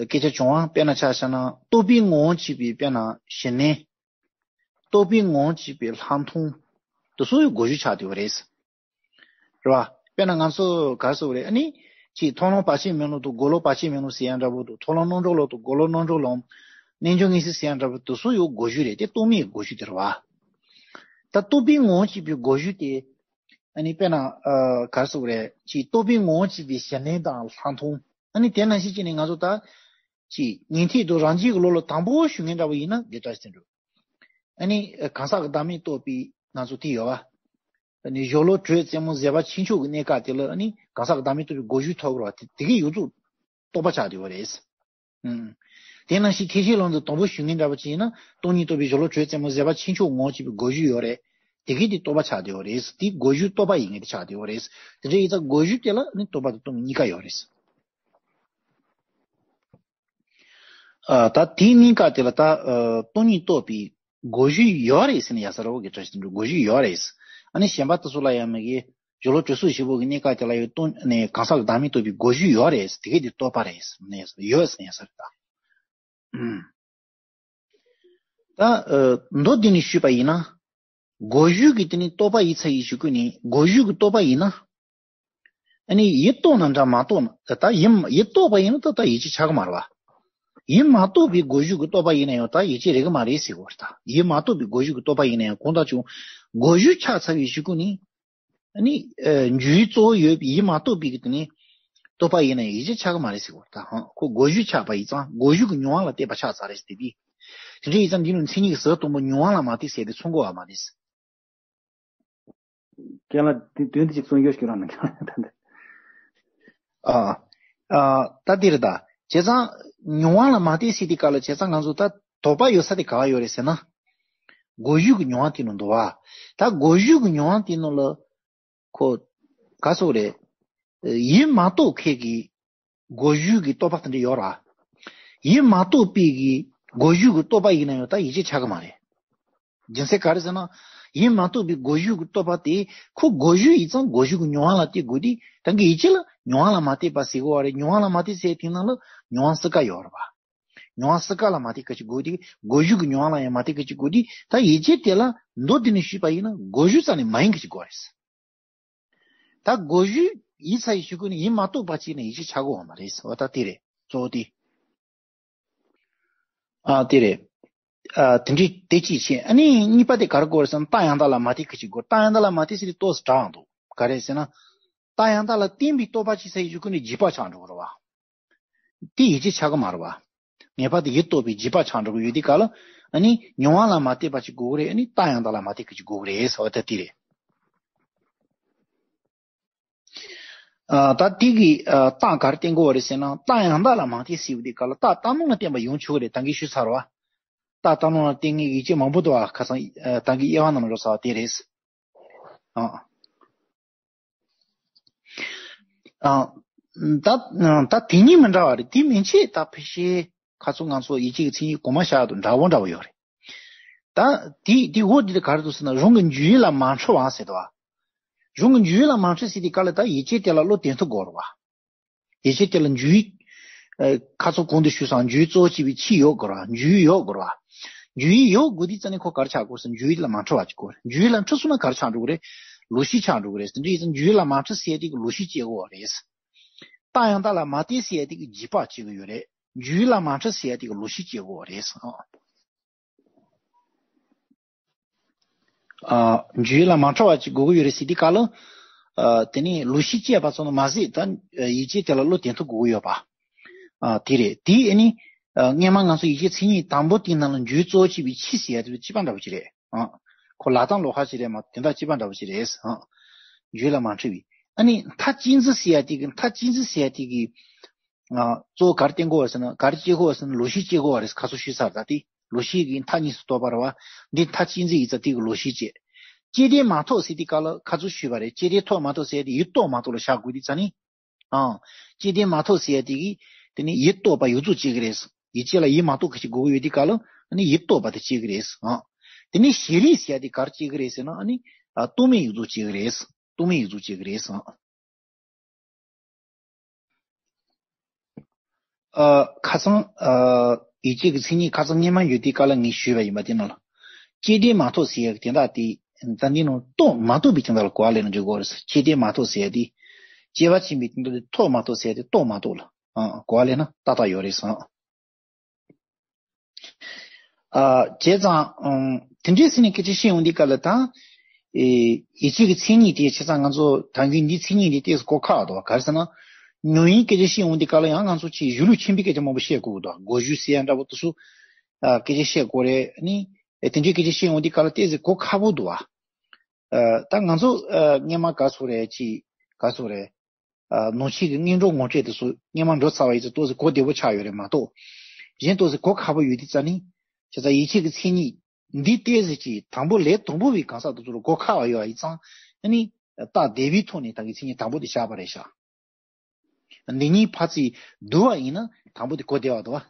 སྐད་ཆ་བྱུང་བ། དཔེར་ན་ཆ་བཞག་ན་རྟོག་པའི་ངོ་བོ་གཅིག་པའི་དཔེར་ན་གཞི་གནས། རྟོག་པའི་ངོ་བོ་གཅིག་པའི་ལྷག་མཐོང་། དེ་ཚོ་ཡང་གོ་རྒྱུ་ཆགས་བསྡད་པ་རེད། རེད་བ། དཔེར་ན་ང་ཚོ་ག་རེ་ཟེར་དགོས་རེད། ཨ་ནི་ཅིག་མཐོང་ལམ་བར་ཆད་མེད་ལམ་དང་སྒོམ་ལམ་བར་ཆད་མེད་ལམ་ཟེར་ཡ་འདྲ་པོ་དང་། མཐོང་ལམ་རྣམ་གྲོལ་ལམ་དང་སྒོམ་ལམ་རྣམ་གྲོལ་ལམ། རྣལ་འབྱོར་མངོན་གསལ་ཟེར་ཡ་འདྲ་པོ་དེ་ཚོ་ཡང་གོ་རྒྱུ་རེད། དེ་རྟོག་མེད་གོ་རྒྱུ་དེ་རེད་བ། ད་རྟོག་པའི་ངོ་བོ་གཅིག་པའི་གོ་རྒྱུ་དེ། ཨ་ནི་དཔེར་ན་ཨ་ག་རེ་ཟེར་དགོས་རེད། ཅིག་རྟོག་པའི་ངོ་བོ་གཅིག་པའི་གཞི་གནས་དང་ལྷག་མཐོང་། ཨ་ནི་དེ་ནང་བཞིན་བྱས་ནས་ང་ཚོ་ད་ཅིག་ཉན་ཐོས་དང་རང་རྒྱལ་གྱི་བློ་ལ་དང་པོ་ཞུགས་མཁན་འདྲ་པོ་ཡིན་ན་འདི་ལྟར་ཟེར་འགྲོ། ཨ་ནི་གང་ཟག་གི་བདག་མེད་རྟོགས་པའི་ང་ཚོ་དེ་ཡོད་བ། ཨ་ནི་སྦྱོར་ཀློག་དྲོད་རྩེ་མོ་ཟད་པ་ཕྱིན་ཆོག་གི་གནས་སྐབས་དེ་ལ། ཨ་ནི་གང་ཟག་གི་བདག་མེད་རྟོགས་པའི་གོ་རྒྱུ་ཐོབ་དགོས་རེད་བ། དེ་དེ་གའི་ཡོངས་རྫོགས་རྟོག་པ་ཆགས་བསྡད་པ་རེད། ཨུམ། དེ་ནང་བཞིན་ཐེག་ཆེན་ལམ་དུ་དང་པོ་ཞུགས་མཁན་འདྲ་པོ་ཅིག་ཡིན་ན། སྟོང་ཉིད་རྟོགས་པའི་སྦྱོར་ཀློག་དྲོད་རྩེ་མོ་ཟད་པ་ཕྱིན་ཆོག་ངོ་བོ་གཅིག་པའི་གོ་རྒྱུ་ཡོད་རེད། དེ་གའི་དེ་རྟོག་པ་ཆགས་བསྡད་པ་རེད། དེ་གོ་རྒྱུ་རྟོག་པ་ཡིན་མཁན་དེ་ཆགས་བསྡད་པ་རེད། དེ་འདྲ་ཡིན་ཙང་གོ་རྒྱུ་དེ་ལ་ནི་རྟོག་པ་དང་རྟོག་མེད་གཉིས་ཀ་ཡོད་རེད། ཨ། ད་དེའི་གནས་སྐབས་དེ་ལ་ད་ཨ་སྟོང་ཉིད་རྟོགས་པའི་གོ་རྒྱུ་ཡོད་རེད་ཟེར་ན་ཡག་ས་རེད་བ། གི་བཀྲ་ཤིས་དོན་གྲུབ། གོ་རྒྱུ་ཡོད་རེད། ཨ་ནི་གཞན་པ་དེ་ཚོ་ལ་ཡང་མ་གི་སྦྱོར་ཀློག་དྲོད་གསོལ་བཞི་པོ་གི་གནས་སྐབས་དེ་ལ་ཡང་སྟོང་ནས་གང་ཟག་གི་བདག་མེད་རྟོགས་པའི་གོ་རྒྱུ་ཡོད་རེད། དེ་གའི་དེ་རྟོག་པ་རེད་ཟེར་ན་ཡག་ས་རེད། ཡོད་ཟེར་ན་ཡག་ས་རེད་ད། ཨུམ། ད་ཨ་མདོ་འདི་ནས་ཞུས་པ་ཡིན་ན། གོ་རྒྱུ་གི་དེ་ནི་རྟོག་པ་ཡིན་ཚར་ཡི་ཞུ་གི་ནི། གོ་རྒྱུ་གི་རྟོག་པ་ཡིན་ན། ཨ་ནི་ཡིད་རྟོགས་ན་འདྲ་མ་རྟོགས་ན། ད་ད་ཡིད་ཡིད་རྟོགས་པ་ཡིན་ན་ད་ད་ཡིད་ཆེས་ཆགས་ཀྱི་མ་རེད་བ། ཡིད་མ་རྟོགས་པའི་གོ་རྒྱུ་གི་རྟོག་པ་ཡིན་ན་ཡང་ད་ཡིད་ཆེས་རེག་གི་མ་རེད་ཟེར་གོ་རེད་ད། ཡིད་མ་རྟོགས་པའི་གོ་རྒྱུ་གི་རྟོག་པ་ཡིན་ན་ཡང་གང་ལྟར་ཀྱང་གོ་རྒྱུ་ཆགས་ཚར་བའི་ཞུ་གི་ནི། ཨ་ནི་ཨ་རྒྱུའི་གཙོ་བོ་ཡོད་པའི་ཡིད་མ་རྟོགས་པའི་གི་དེ་ནི་རྟོག་པ་ཡིན་ན་ཡིད་ཆེས་ཆགས་ཀྱི་མ་རེད་ཟེར་གོ་རེད་ད། ཧང་། ཁོ་གོ་རྒྱུ་ཆགས་པ་ཡིན་ཙང་གོ་རྒྱུ་གི་མྱོང་བ་ལ་བརྟེན་པ་ཆགས་ཚར་རེད་ཟེར་དེ་དེ། དེ་འདྲ་ཡིན་ཙང་འདི་ནི་མཚན་ཉིད་ཀྱི་ཟུར་དང་པོ་མྱོང་བ་ལ་མ་བརྟེན་ཟེར་དེ་མཚུངས་གོ་བ་མ་རེད། རྒན་ལགས། དེ་དོན་དེ་ཅིག་གསུང་རྒྱུ་ཞིག་རང་ནས་ད་འདི། ཨ། ཨ། ད་འདི་རེད་ད། བྱས་ཙང་མྱོང་བ་ལ་མ་བརྟེན་ཟེར་དེ་ག་ལ། བྱས་ཙང་ང་ཚོ་ད་དོགས་པ་ཡོད་ས་དེ་ག་བ་ཡོད་རེད་ཟེར་ན། གོ་རྒྱུ་གི་མྱོང་བ་དེ་ནང་འདུག་བ། ད་གོ་རྒྱུ་གི་མྱོང་བ་དེ་ནང་ལ། ཁོ། ག་ཟེར་རེད། ཡིད་མ་རྟོགས་མཁན་གྱི་གོ་རྒྱུ་གི་རྟོག་པ་དེ་འདྲ་ཡོད་ར། ཡིད་མ་རྟོགས་པའི་གི་གོ་རྒྱུ་གི་རྟོག་པ་ཡིན་ན་ཡང་ད་ཡིད་ཆེས་ཆགས་ཀྱི་མ་རེད། རྒྱུ་མཚན་ག་རེ་ཟེར་ན། ཡིད་མ་རྟོགས་པའི་གོ་རྒྱུ་གི་རྟོག་པ་དེ་ཁོ་གོ་རྒྱུ་ཡིན་ཙང་གོ་རྒྱུ་གི་མྱོང་བ་ལ་བརྟེན་དགོས་དུས། ད་གི་ཡིད་ཆེས་ལ་མྱོང་བ་ལ་མ་བརྟེན་པ་ཟེར་གོ་བ་རེད། མྱོང་བ་ལ་མ་བརྟེན་ཟེར་དེ་ནང་ལ་མྱོང་བ་སྲིད་ཀ་ཡོད་རེད་བ། མྱོང་བ་སྲིད་ཀ་ལ་མ་བརྟེན་ག་ཅིག་དགོས་དུས། གོ་རྒྱུ་གི་མྱོང་བ་ལ་ཡང་མ་བརྟེན་ག་ཅིག་དགོས་དུས། ད་ཡིད་ཆེས་དེ་ལ་མདོ་འདི་ནས་ཞུས་པ་ཡིན་ན་གོ་རྒྱུ་རྩ་ནས་མ་ཡིན་ག་ཅིག་དགོས་རེད། ད་གོ་རྒྱུ་ཡིན་ས་ཡི་ཞུ་གོ་ནི་ཡིད་མ་རྟོགས་པ་ཅིག་ནི་ཡིད་ཆེས་ཆགས་གོ་བ་མ་རེད། འོ་ད་དེ་རེད། གཙོ་བོ་དེ། ཨ། དེ་རེད། ཨ། དེ་འདྲའི་དེ་གཅིག་བྱས། ཨ་ནི་གཉིས་པ་དེ་ག་རེ་དགོས་རེད་ཟེར་ན། རྟགས་ཡང་དག་ལ་མ་བརྟེན་ག་ཅིག་དགོས། རྟགས་ཡང་དག་ལ་མ་བརྟེན་ཟེར་དུས་ཏོག་ཙམ་འདྲ་བ་འདུག་ག་རེ་ཟེར་ན། རྟགས་ཡང་དག་ལ་བརྟེན་པའི་རྟོག་པ་ཅིག་ས་ཡི་ཞུ་གོ་ནི་འཇིགས་པ་ཆགས་འགྲོ་གི་རེད་བ། དེ་ཡིད་ཆེས་ཆགས་ཀྱི་མ་རེད་བ། ངེས་པར་དུ་ཡིད་རྟོག་པའི་འཇིགས་པ་ཆགས་འགྲོ་གི་ཡོད་དུས་ག་ལ། ཨ་ནི་མྱོང་བ་ལ་མ་བརྟེན་པ་ཅིག་དགོས་ཀྱི་རེད། ཨ་ནི་རྟགས་ཡང་དག་ལ་མ་བརྟེན་ག་ཅིག་དགོས་ཀྱི་རེད་ཟེར་བ་ད་དེ་རེད། ཨ། ད་དེ་གི་ཨ་རྟགས་ག་རེ་བསྟན་དགོས་པ་རེད་ཟེར་ན། རྟགས་ཡང་དག་ལ་མ་བརྟེན་ཟེར་བ་དེ་ག་ལ་རྟགས་རྟགས་སྣང་ལ་བརྟེན་པ་ཡོང་ཆོག་གི་རེད། ད་གིན་ཞུས་ཚར་བ། རྟགས་རྟགས་སྣང་ལ་བརྟེན་མཁན་ཡིད་ཆེས་མང་པོ་འདུག་བ། ཁ་སང་ཨ་ད་གིན་དབྱེ་བ་རྣམས་འགྲོ་ཚར་བ་དེ་རེད། ཨ། ཨ། ད་ད་དེ་གཉིས་མི་འདྲ་བ་རེད། དེ་མིན་ཆད་ད་ཕལ་ཆེར་ཁ་སང་ང་ཚོ་ཡིད་ཆེས་ཀྱི་མཚན་ཉིད་གོང་མ་བཞག་དང་འདྲ་བོ་འདྲ་བོ་ཡོད་རེད། ད་དེ་དེ་འོ་དེ་ག་རེ་འདུག་ཟེར་ན། རང་གི་འཇུག་ཡུལ་ལ་མ་འཁྲུལ་བ་ཟེར་དོ། རང་གི་འཇུག་ཡུལ་ལ་མ་འཁྲུལ་ཟེར་དུས་ག་ལ་ད་ཡིད་ཆེས་དེ་ལ་བློ་གཏད་ཐུབ་དགོས་རེད་བ། ཡིད་ཆེས་དེ་ལ་འཇུག་ཡུལ། ཨ། ཁ་སང་གོང་དུ་ཞུས་སོང་། འཇུག་ཡུལ་གཙོ་བོ་བྱས་པའི་ཆོས་ཡོད་དགོས་རེད་བ། འཇུག་ཡུལ་ཡོད་དགོས་རེད་བ། འཇུག་ཡུལ་ཡོད་དགོས་དུས་ཙ་ནས་ཁོ་ག་རེ་ཆགས་དགོས་ཟེར་ན། འཇུག་ཡུལ་ལ་མ་འཁྲུལ་བ་ཅིག་དགོས་རེད། འཇུག་ཡུལ་ལ་འཁྲུལ་སོང་ན་ག་རེ་ཆགས་འགྲོ་གི་རེད། ལོག་ཤེས་ཆགས་འགྲོ་གི་རེད། དེ་འདྲ་ཡིན་ཙང་འཇུག་ཡུལ་ལ་མ་འཁྲུལ་ཟེར་དེ་གི་ལོག་ཤེས་སྐྱེ་དགོས་པ་རེད། རྟགས་ཡང་དག་ལ་མ་བརྟེན་ཟེར་དེ་གི་འཇིགས་པ་སྐྱེ་གི་ཡོད་རེད། འཇུག་ཡུལ་ལ་མ་འཁྲུལ་ཟེར་དེ་གི་ལོག་ཤེས་སྐྱེ་དགོས་པ་རེད། ཨ། འཇུག་ཡུལ་ལ་མ་འཁྲུལ་བ་ཅིག་དགོས་ཀྱི་ཡོད་རེད་ཟེར་དུས་ག་ལ། ཨ། དེ་ནི་ལོག་ཤེས་སྐྱེས་པ་ཙམ་དུ་མ་ཟད། ད་ཡིད་ཆེས་དེ་ལ་བློ་གཏད་ཐུབ་དགོས་ཀྱི་ཡོད་པ། ཨ། དེ་རེད། དེ་ཨ་ནི། ཨ། སྔས་མ་ང་ཚོ་ཡིད་ཆེས་མཚན་ཉིད་དང་པོ་དེའི་ནང་ལ་འཇུག་གཙོ་བོ་བྱས་པའི་ཆོས་ཟེར་ཡ་དེ་གཅིག་པ་འདྲ་པོ་ཅིག་རེད། ཨ། ཁོ་ལ་དང་ལོག་ཁ་ཅིག་རེད་མ། དེ་འདྲ་གཅིག་པ་འདྲ་པོ་ཅིག་རེད། ཨ། འཇུག་ཡུལ་ལ་མ་འཁྲུལ་བའི། ཨ་ནི་མཐའ་གཅིག་འཛིན་ཟེར་ཡ་དེ་གི་མཐའ་གཅིག་འཛིན་ཟེར་ཡ་དེ་གི་ཨ། གཙོ་བོ་ག་རེ་བསྟན་དགོས་པ་ཟེར་ན། ག་རེ་བྱེད་དགོས་པ་ཟེར་ན་ལོག་ཤེས་བྱེད་དགོས་པ་རེད། ཁ་སང་ཞུས་ཚར། ད་དེ་ལོག་ཤེས་ཀྱི་མཐའ་གཉིས་སུ་གཏོགས་པ་རེད་བ། འདི་མཐའ་གཅིག་འཛིན་ཡིན་ཙང་དེ་གི་ལོག་ཤེས་བྱེད། བཅས་ལྡན་མ་གཏོགས་ཟེར་དེ་ག་ལ་ཁ་སང་ཞུས་པ་རེད། བཅས་ལྡན་ཐོབ་མ་གཏོགས་ཟེར་དེ་ཡུལ་རྟོགས་མ་གཏོགས་ལ་བཞག་དགོས་དེ་ཙ་ནི། ཨང་། བཅས་ལྡན་མ་གཏོགས་ཟེར་དེ་གི་དེ་ནི་ཡུལ་རྟོགས་པ་ཡོངས་རྫོགས་བྱེད་ཀྱི་རེད། ཡིད་བྱེད་ལ་ཡུལ་མ་གཏོགས་ཁ་ཅིག་དགོས་ཀྱི་ཡོད་དེ་ག་ལ་ཨ་ནི་ཡུལ་རྟོགས་པ་དེ་བྱེད་ཀྱི་རེད། ཨང་། དེ་ནི་ཞེན་རིག་ཟེར་དེ་ག་རེ་བྱེད་ཀྱི་རེད་ཟེར་ན་ཨ་ནི་ཨ། རྟོག་མེད་ཡོངས་རྫོགས་བྱེད་ཀྱི་རེད། རྟོག་མེད་ཡོངས་རྫོགས་བྱེད་ཀྱི་རེད། ཨང་། ཨ། ཁ་སང་། ཨ། ཡིད་བྱེད་ཀྱི་མཚན་ཉིད་ཁ་སང་སྔས་མ་ཡོད་དུས་སྐབས་ལ་ངས་ཞུས་པ་ཡིན་པ་དེ་ནང་ལ། བཅས་ལྡན་མ་གཏོགས་ཟེར་ཡག་དེ་དག་དེ་ད་འདི་ནང་རྟོགས་མ་གཏོགས་པའི་དོན་དག་ལ་གོ་བ་ལེན་ན་འགྲིག་གི་རེད། བཅས་ལྡན་མ་གཏོགས་ཟེར་ཡག་དེ། བཅས་པ་ཆེན་པོའི་དོན་དག་དེ་ཐོབ་མ་གཏོགས་ཟེར་ཡག་དེ་རྟོགས་མ་གཏོགས་ལ། ཨང་། གོ་བ་ལེན་ན་ཏག་ཏག་ཡོད་རེད། ཨང་། ཨ། བྱས་ཙང་། ཨང་། དེ་འདྲའི་ཟེར་ནས་སྐད་ཆ་བཤད་ཡོང་དུས་སྐབས་ལ་ད། ཨེ། ཡིད་བྱེད་ཀྱི་མཚན་ཉིད་དེ་བྱས་ཙང་ང་ཚོ་ད་གིན་འདིའི་མཚན་ཉིད་འདི་ཏོག་ཙམ་གོ་ཁག་འདུག་བ། ག་རེ་ཟེར་ན། ཉོན་ཡིད་སྐད་ཆ་བཤད་ཡོང་དུས་སྐབས་ལ་ཡང་ང་ཚོ་ཅིག་གཞུང་ལུགས་ཆེན་པོའི་སྐད་ཆ་མང་པོ་བཤད་དགོས་འདུག་གོ་རྒྱུ་ཟེར་ཡ་འདྲ་པོ་དེ་ཚོ། ཨ། སྐད་ཆ་བཤད་དགོས་རེད། ཨ་ནི། ཨེ། དེ་འདྲའི་སྐད་ཆ་བཤད་ཡོང་དུས་སྐབས་ལ་ཏོག་ཙམ་གོ་ཁག་པོ་འདུག་བ། ཨ། ད་ང་ཚོ། ཨ། སྔས་མ་ག་ཚོད་རེད། ཅིག་ག་ཚོད་རེད། ཨ། ནང་ཆོས་ཀྱི་སྔོན་འགྲོ་ངོ་སྤྲོད་དེ་ཚོ་སྔས་མ་འགྲོ་ཚར་བ་ཡིན་ཙང་ཏོག་ཙམ་གོ་བདེ་པོ་ཆགས་ཡོད་རེད་མ་གཏོགས། གཞན་ཏོག་ཙམ་གོ་ཁག་པོ་ཡོད་དུས་ཙ་ནི། བྱས་ཙང་ཡིད་བྱེད་ཀྱི་མཚན་ཉིད་འདི་ཏོག་ཙམ་ཅིག་དང་པོ་ལས་དང་པོ་བའི་གང་ཟག་དེ་ཚོ་ལ་གོ་ཁག་པ་ཡོད་པ་ཡིན་ཙང་། ཨ་ནི། སྟབས་བདེ་བའི་ཐོག་ནས་ད་གི་མཚན་ཉིད་དང་པོ་དེ་བཞག་པ་རེད་ཤག་འདི་གཉིས་ཕར་ཚུར་བསྡུར་བ་ཡིན་ན་དང་པོ་དེ་གོ་བདེ་བ་འདུག་བ།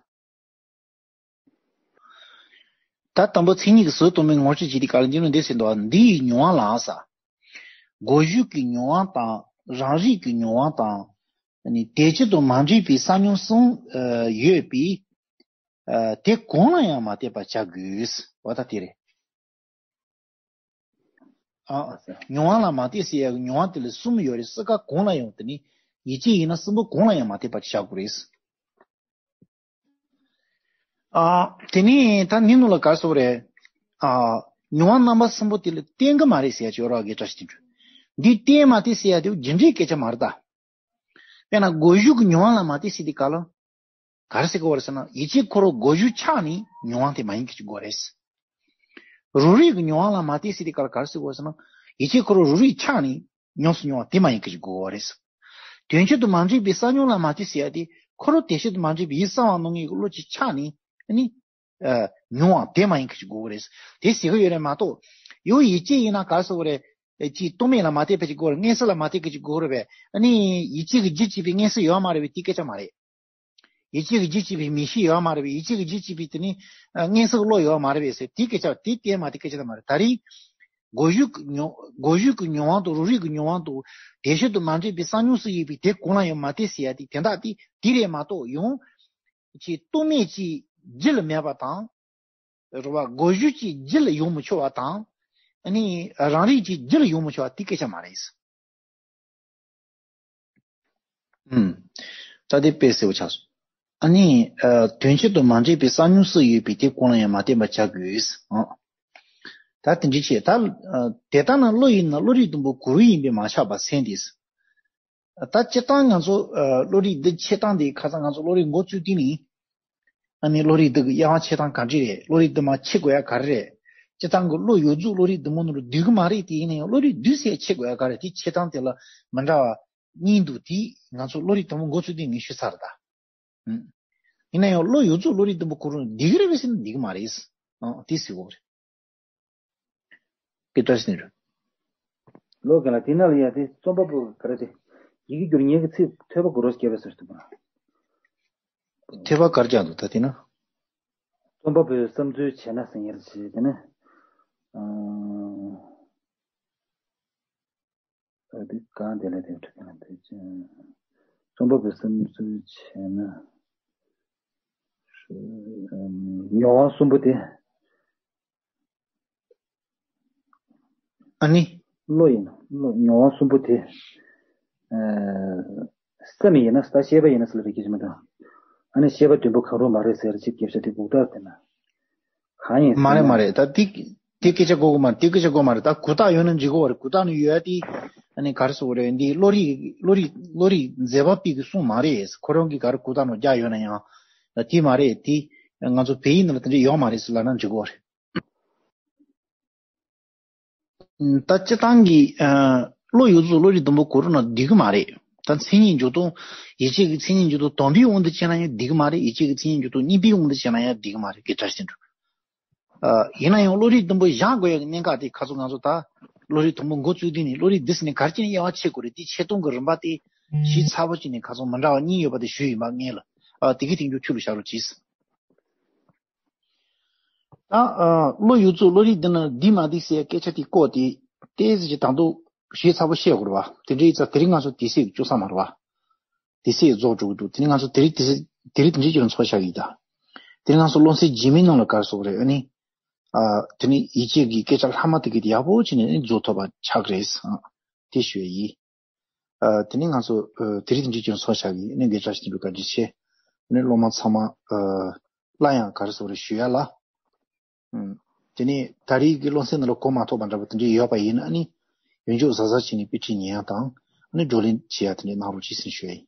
ད་དང་པོ་མཚན་ཉིད་ཀྱི་ཟུར་དུ་མའི་ངོ་སྤྲོད་བྱེད་དུས་སྐབས་ལ་འདི་ནི་འདི་ཟེར་འདུག་འདི་ཡི་མྱོང་བ་ལ་ཟེར། འགོག་བྱུས་ཀྱི་མྱོང་བ་དང་རང་རིག་གི་མྱོང་བ་དང་། ནི་དེ་བཞིན་དུ་མ་འདྲེས་པའི་ས་མྱོང་གསུམ་ཡོད་པས། དེ་གང་ལ་ཡང་མ་བརྟེན་པར་བྱ་དགོས། འོ་ད་དེ་རེད། ཨ། མྱོང་བ་ལ་མ་བརྟེན་ཟེར་ཡག་གི་མྱོང་བ་དེ་ལ་གསུམ་ཡོད་རེད། སུ་ག་གང་ལ་ཡང་དེ་ནི་ཡིད་བྱེད་ཡིན་ན་གསུམ་པོ་གང་ལ་ཡང་མ་བརྟེན་པར་བྱ་དགོས་རེད། ཨ། དེ་ནས་ད་ནི་ནུ་ལ་ག་རེ་ཟེར་དགོས་རེད། ཨ། མྱོང་བ་རྣམ་པ་གསུམ་པོ་དེ་ལ་བརྟེན་གི་མ་རེད་ཟེར་ཡ་ཅིག་ཡོད་རེད་བ། དགེ་བཀྲ་ཤིས་དོན་གྲུབ། འདི་བརྟེན་མ་བརྟེན་ཟེར་ཡ་དེ་རྒྱུ་འབྲས་སྐད་ཆ་མ་རེད་ད། དཔེར་ན་འགོག་བྱུས་ཀྱི་མྱོང་བ་ལ་མ་བརྟེན་ཟེར་དུས་སྐབས་ལ། ག་རེ་ཟེར་དགོས་རེད་ཟེར་ན་ཡིད་བྱེད་འཁོར་བའི་འགོག་བྱུས་ཆགས་ནས་མྱོང་བ་དེ་མ་ཡིན་གྱི་ཅིག་དགོས་རེད། རང་རིག་གི་མྱོང་བ་ལ་མ་བརྟེན་ཟེར་དུས་སྐབས་ལ་ག་རེ་ཟེར་དགོས་རེད་ཟེར་ན་ཡིད་བྱེད་འཁོར་བའི་རང་རིག་ཆགས་ནས་ཉམས་སུ་མྱོང་བ་དེ་མ་ཡིན་གྱི་ཅིག་དགོས་རེད། དོན་བྱེད་དུ་མ་འདྲེས་པའི་ས་མྱོང་ལ་མ་བརྟེན་ཟེར་ཡ་དེ་འཁོར་བ་དོན་བྱེད་དུ་མ་འདྲེས་པའི་ཡིད་གསང་བ་རྣམ་ངེས་ཀྱི་བློ་གཅིག་ཆགས་ནས་ནི། ཨ། མྱོང་བ་དེ་མ་ཡིན་གྱི་ཅིག་དགོས་ཀྱི་རེད། དེ་ཟེར་གྱི་ཡོད་རེད་མ་གཏོགས། ཡང་ཡིད་བྱེད་ཡིན་ན་ག་རེ་ཟེར་དགོས་རེད། ཨེ། ཅིག་རྟོག་མེད་ལ་མ་བརྟེན་པ་ཅིག་དགོས་རེད། མངོན་སུམ་ལ་མ་བརྟེན་གྱི་ཅིག་དགོས་རེད་པས། ཨ་ནི་ཡིད་བྱེད་ཀྱི་རྒྱུ་བྱེད་པའི་མངོན་སུམ་ཡོད་མ་རེད་པས། དེ་སྐད་ཆ་མ་རེད། ཡིད་བྱེད་ཀྱི་རྒྱུ་བྱེད་པའི་མིག་ཤེས་ཡོད་མ་རེད་པས། ཡིད་བྱེད་ཀྱི་རྒྱུ་བྱེད་པའི་དེ་ནི་ཨ། མངོན་སུམ་བློ་ཡོད་མ་རེད་པས་ཟེར། དེ་སྐད་ཆ་དེ་བརྟེན་མ་བརྟེན་སྐད་ཆ་དེ་མ་རེད། ད་རེས་འགོག་བྱུས་ཀྱི་མྱོང་འགོག་བྱུས་ཀྱི་མྱོང་བ་དང་རང་རིག་གི་མྱོང་བ་དང་དོན་བྱེད་དུ་མ་འདྲེས་པའི་ས་མྱོང་གསུམ་ཡོད་པས་དེ་གང་ལ་ཡང་མ་བརྟེན་ཟེར་ཡ་དེ་དོན་དག་དེ་དེ་རེད་མ་གཏོགས། ཡང་ཅིག་རྟོག་མེད་ཅིག་རྒྱུད་ལ་མེད་པ་དང་། རེད་བ། འགོག་བྱུས་ཅིག་རྒྱུད་ལ་ཡོང་མི་ཆོག་པ་དང་། ཨ་ནི་རང་རིག་ཅིག་རྒྱུད་ལ་ཡོང་མི་ཆོག་པ་དེ་སྐད་ཆ་མ་རེད། ཨུམ། ད་དེ་དཔེ་གསལ་པོ་ཆགས་སོང་། ཨ་ནི། ཨ། དོན་བྱེད་དུ་མ་འདྲེས་པའི་ས་མྱོང་གསུམ་ཡོད་པས་དེ་གང་ལ་ཡང་མ་བརྟེན་པར་བྱ་དགོས། ཨ། ད་དེ་འདྲ་བྱས་ད། ཨ། དེ་ལྟ་ན་བློ་ཡིན་ན་བློ་རིག་དང་པོ་གུ་རུ་ཡིན་པས་མ་ཆགས་པར་སེམས་དེ། ད་སྤྱིར་བཏང་ང་ཚོ་ཨ། བློ་རིག་འདི་འཆད་སྟངས་འདི་ཁ་སང་ང་ཚོ་བློ་རིག་འགོ་བཙུགས་དུས་ནས། ཨ་ནི་བློ་རིག་འདི་གི་དབྱེ་བ་འབྱེད་སྟངས་ག་འདྲ་རེད། བློ་རིག་འདི་མར་འཆད་དགོས་ཡ་ག་རེ་རེད། སྤྱིར་བཏང་གི་བློ་ཡོངས་རྫོགས་བློ་རིག་འདི་མོ་ནང་ལ་འདུས་གི་མ་རེད། དེ་ཡིན་ན་ཡང་བློ་རིག་འདུས་སའི་འཆད་དགོས་ཡ་ག་རེ་རེད། དེ་འཆད་སྟངས་དེ་ལ་མི་འདྲ་བ་གཉིས་འདུག་དེ་ང་ཚོ་བློ་རིག་དང་པོ་འགོ་བཙུགས་དུས་ངས་ཞུས་ཚར་ད། ཨུམ། ཡིན་ན་ཡང་བློ་ཡོངས་རྫོགས་བློ་རིག་འདི་མོ་ཁོ་རང་འདུས་གི་རེད་པས་ཟེར་ན་འདུས་གི་མ་རེད། ཨང་། དེ་ཟེར་དགོས་རེད། དེ་ལྟར་ཟེར་རེད། ལོ་ག་ལ་དེ་ན་ལ་ཡ་དེ་རྩོམ་པ་པོ་ག་རེ་དེ། ཡི་གེ་སྒྱུར་མཁན་གྱི་ཚིག་ཐོས་པ་གུ་རུ་སྐྱེ་བ་ཟེར་འདུག་པ། ཐོས་པ་གར་རྒྱག་འདུག་ད་དེ་ན། རྩོམ་པ་པོའི་བསམ་ཚུལ་བྱས་ན་ཟེར་ཡར་བྱས་དེ་ནི། ཨ། ཨ་དེ་གང་དེ་ལ་དེ་འཕྲོད་ན་དེ་ཅི། རྩོམ་པ་པོའི་བསམ་ཚུལ་བྱས་ན། མྱོང་བ་གསུམ་པོ་དེ། ཨ་ནི། བློ་ཡིན་ན་བློ་མྱོང་བ་གསུམ་པོ་དེ། ཨ། སེམས་ཡིན་ན་ད་ཤེས་པ་ཡིན་ན་ཟེར་ལ་རིགས་ཀྱི་མི་འདུག་ཨ་ནི་ཤེས་པ་བདུན་པོ་གང་རུང་མ་རེད་ཟེར་ཅིག་སྐད་ཆ་དེ་གུག་རྟགས་དེ་ན། གང་ཡིན་མ་རེད་ཟེར་ན། མ་རེད། ད་དེ་དེ་སྐད་ཆ་གོ་གི་མ་རེད། དེ་སྐད་ཆ་གོ་མ་རེད། ད་གུག་རྟགས་ཡོད་ན་འཇིག་གི་བ་རེད། གུག་རྟགས་ནི་ཡོད་དེ། ཨ་ནི་ག་རེ་ཟེར་དགོས་རེད། འདི་བློ་རིག་བློ་རིག་བློ་རིག་མཛད་པ་པའི་གི་གསུང་མ་རེད། ཁོ་རང་གི་ག་རེ་གུག་རྟགས་ནང་རྒྱག་ཡོད་ན་ཡང་། ད་དེ་མ་རེད། དེ་ང་ཚོ་བོད་ཡིག་ནང་ལ་དེ་འདྲ་ཡོད་མ་རེད་ཟེར་ལབ་ན་འཇིག་གི་བ་རེད། ད་སྤྱིར་བཏང་གི་ཨ། བློ་ཡོད་ཚོ་བློ་རིག་དུམ་བུ་གོ་རུ་ན་འགྲིག་གི་མ་རེད། ད་མཚན་ཉིད་འཇུག་ལྡོག་ཡིད་ཆེས་ཀྱི་མཚན་ཉིད་འཇུག་ལྡོག་དམ་པའི་དབང་དུ་བྱས་ན་ཡང་འགྲིག་གི་མ་རེད། ཡིད་ཆེས་ཀྱི་མཚན་ཉིད་འཇུག་ལྡོག་གཉིས་པའི་དབང་དུ་བྱས་ན་ཡང་འགྲིག་གི་མ་རེད། དགེ་བཀྲ་ཤིས་དོན་གྲུབ། ཨ། ཡིན་ན་ཡང་བློ་རིག་དུམ་བུ་བཞག་དགོས་ཡག་གི་གནད་འགག་དེ་ཁ་སང་ང་ཚོ་ད་བློ་རིག་དུམ་བུ་འགོ་བཙུགས་དུས་ནས་བློ་རིག་འདི་ཟིན་ནས་གར་སྐྱེ་ནས་དབྱེ་བ་ཕྱེ་དགོས་རེད། དེ་ཆེ་མཐོང་གི་རིམ་པ་དེ་ཞིབ་ཚགས་པོ་བྱས་ནས་ཁ་སང་མི་འདྲ་བ་གཉིས་ཡོད་པ་དེ་ཞུས་ཡིན་པ་ངས་ལ། ཨ། དེ་གི་སྟེང་དུ་ཁྱོད་ལ་བཞག་རོགས་གྱིས། ད་ཨ། བློ་ཡོད་ཚོ་བློ་རིག་འདི་ན་འདི་མ་འདི་ཟེར་སྐད་ཆ་དེ་བཀོད་དེ་ཏོག་ཙམ་ཅིག་དང་དུ་ཞིབ་ཚགས་པོ་བཤད་དགོས་རེད་བ། དེ་འདྲའི་ཡིན་ཙང་དེ་རིང་ང་ཚོ་དུས་ཚོད་ཀྱི་སྐྱོ་ས་མ་རེད་བ། དུས་ཚོད་རྫོགས་འགྲོ་གི་འདུག་དེ་ནི་ང་ཚོ་དེ་རིང་དུས་ཚོད་དེ་རིང་དེ་འདྲའི་ཅིག་ཚོགས་བཞག་གི་ཡིན་ད། དེ་རིང་ང་ཚོ་སློབ་ཚན་རྗེས་མའི་ནང་ལ་ག་རེ་ཟེར་དགོས་རེད། ཨ་ནི། ཨ། དེ་ནི་ཡིད་ཆེས་ཀྱི་སྐད་ཆ་ལྷག་མ་དེ་གི་དེ་ཡག་པོ་བྱས་ནས་ཨ་ནི་རྫོགས་ཐུབ་པ་ཆགས་ཀྱི་རེད་ཟེར། དེ་ཞུ་ཡ་ཡིན། ཨ། དེ་ནི་ང་ཚོ་ཨ། དེ་རིང་དེ་འདྲའི་ཅིག་ཚོགས་བཞག་གི་ཡིན། ཨ་ནི་དགེ་བཀྲ་ཤིས་དོན་གྲུབ་བཀའ་དྲིན་ཆེ། ཨ་ནི་སློབ་མ་ཚང་མ་ཨ། སླར་ཡང་ག་རེ་ཟེར་དགོས་རེད་ཞུ་ཡ་ལ། ཨུམ། དེ་ནས་ད་རེས་ཀྱི་སློབ་ཚན་ནང་ལ་གོ་མ་ཐོགས་པ་འདྲ་པོ་དེ་འདྲ་ཡོད་པ་ཡིན་ན་ནི། ཡོན་ཆོག་གཟབ་གཟབ་བྱས་ནས་དཔེ་ཁྲིད་ཉན་ཡག་དང་། ཨ་ནི་བགྲོ་གླེང་བྱེད་ཡག་དེ་འདྲ་གནང་རོགས་གྱིས་ཟེར་ཞུ་ཡ་ཡིན།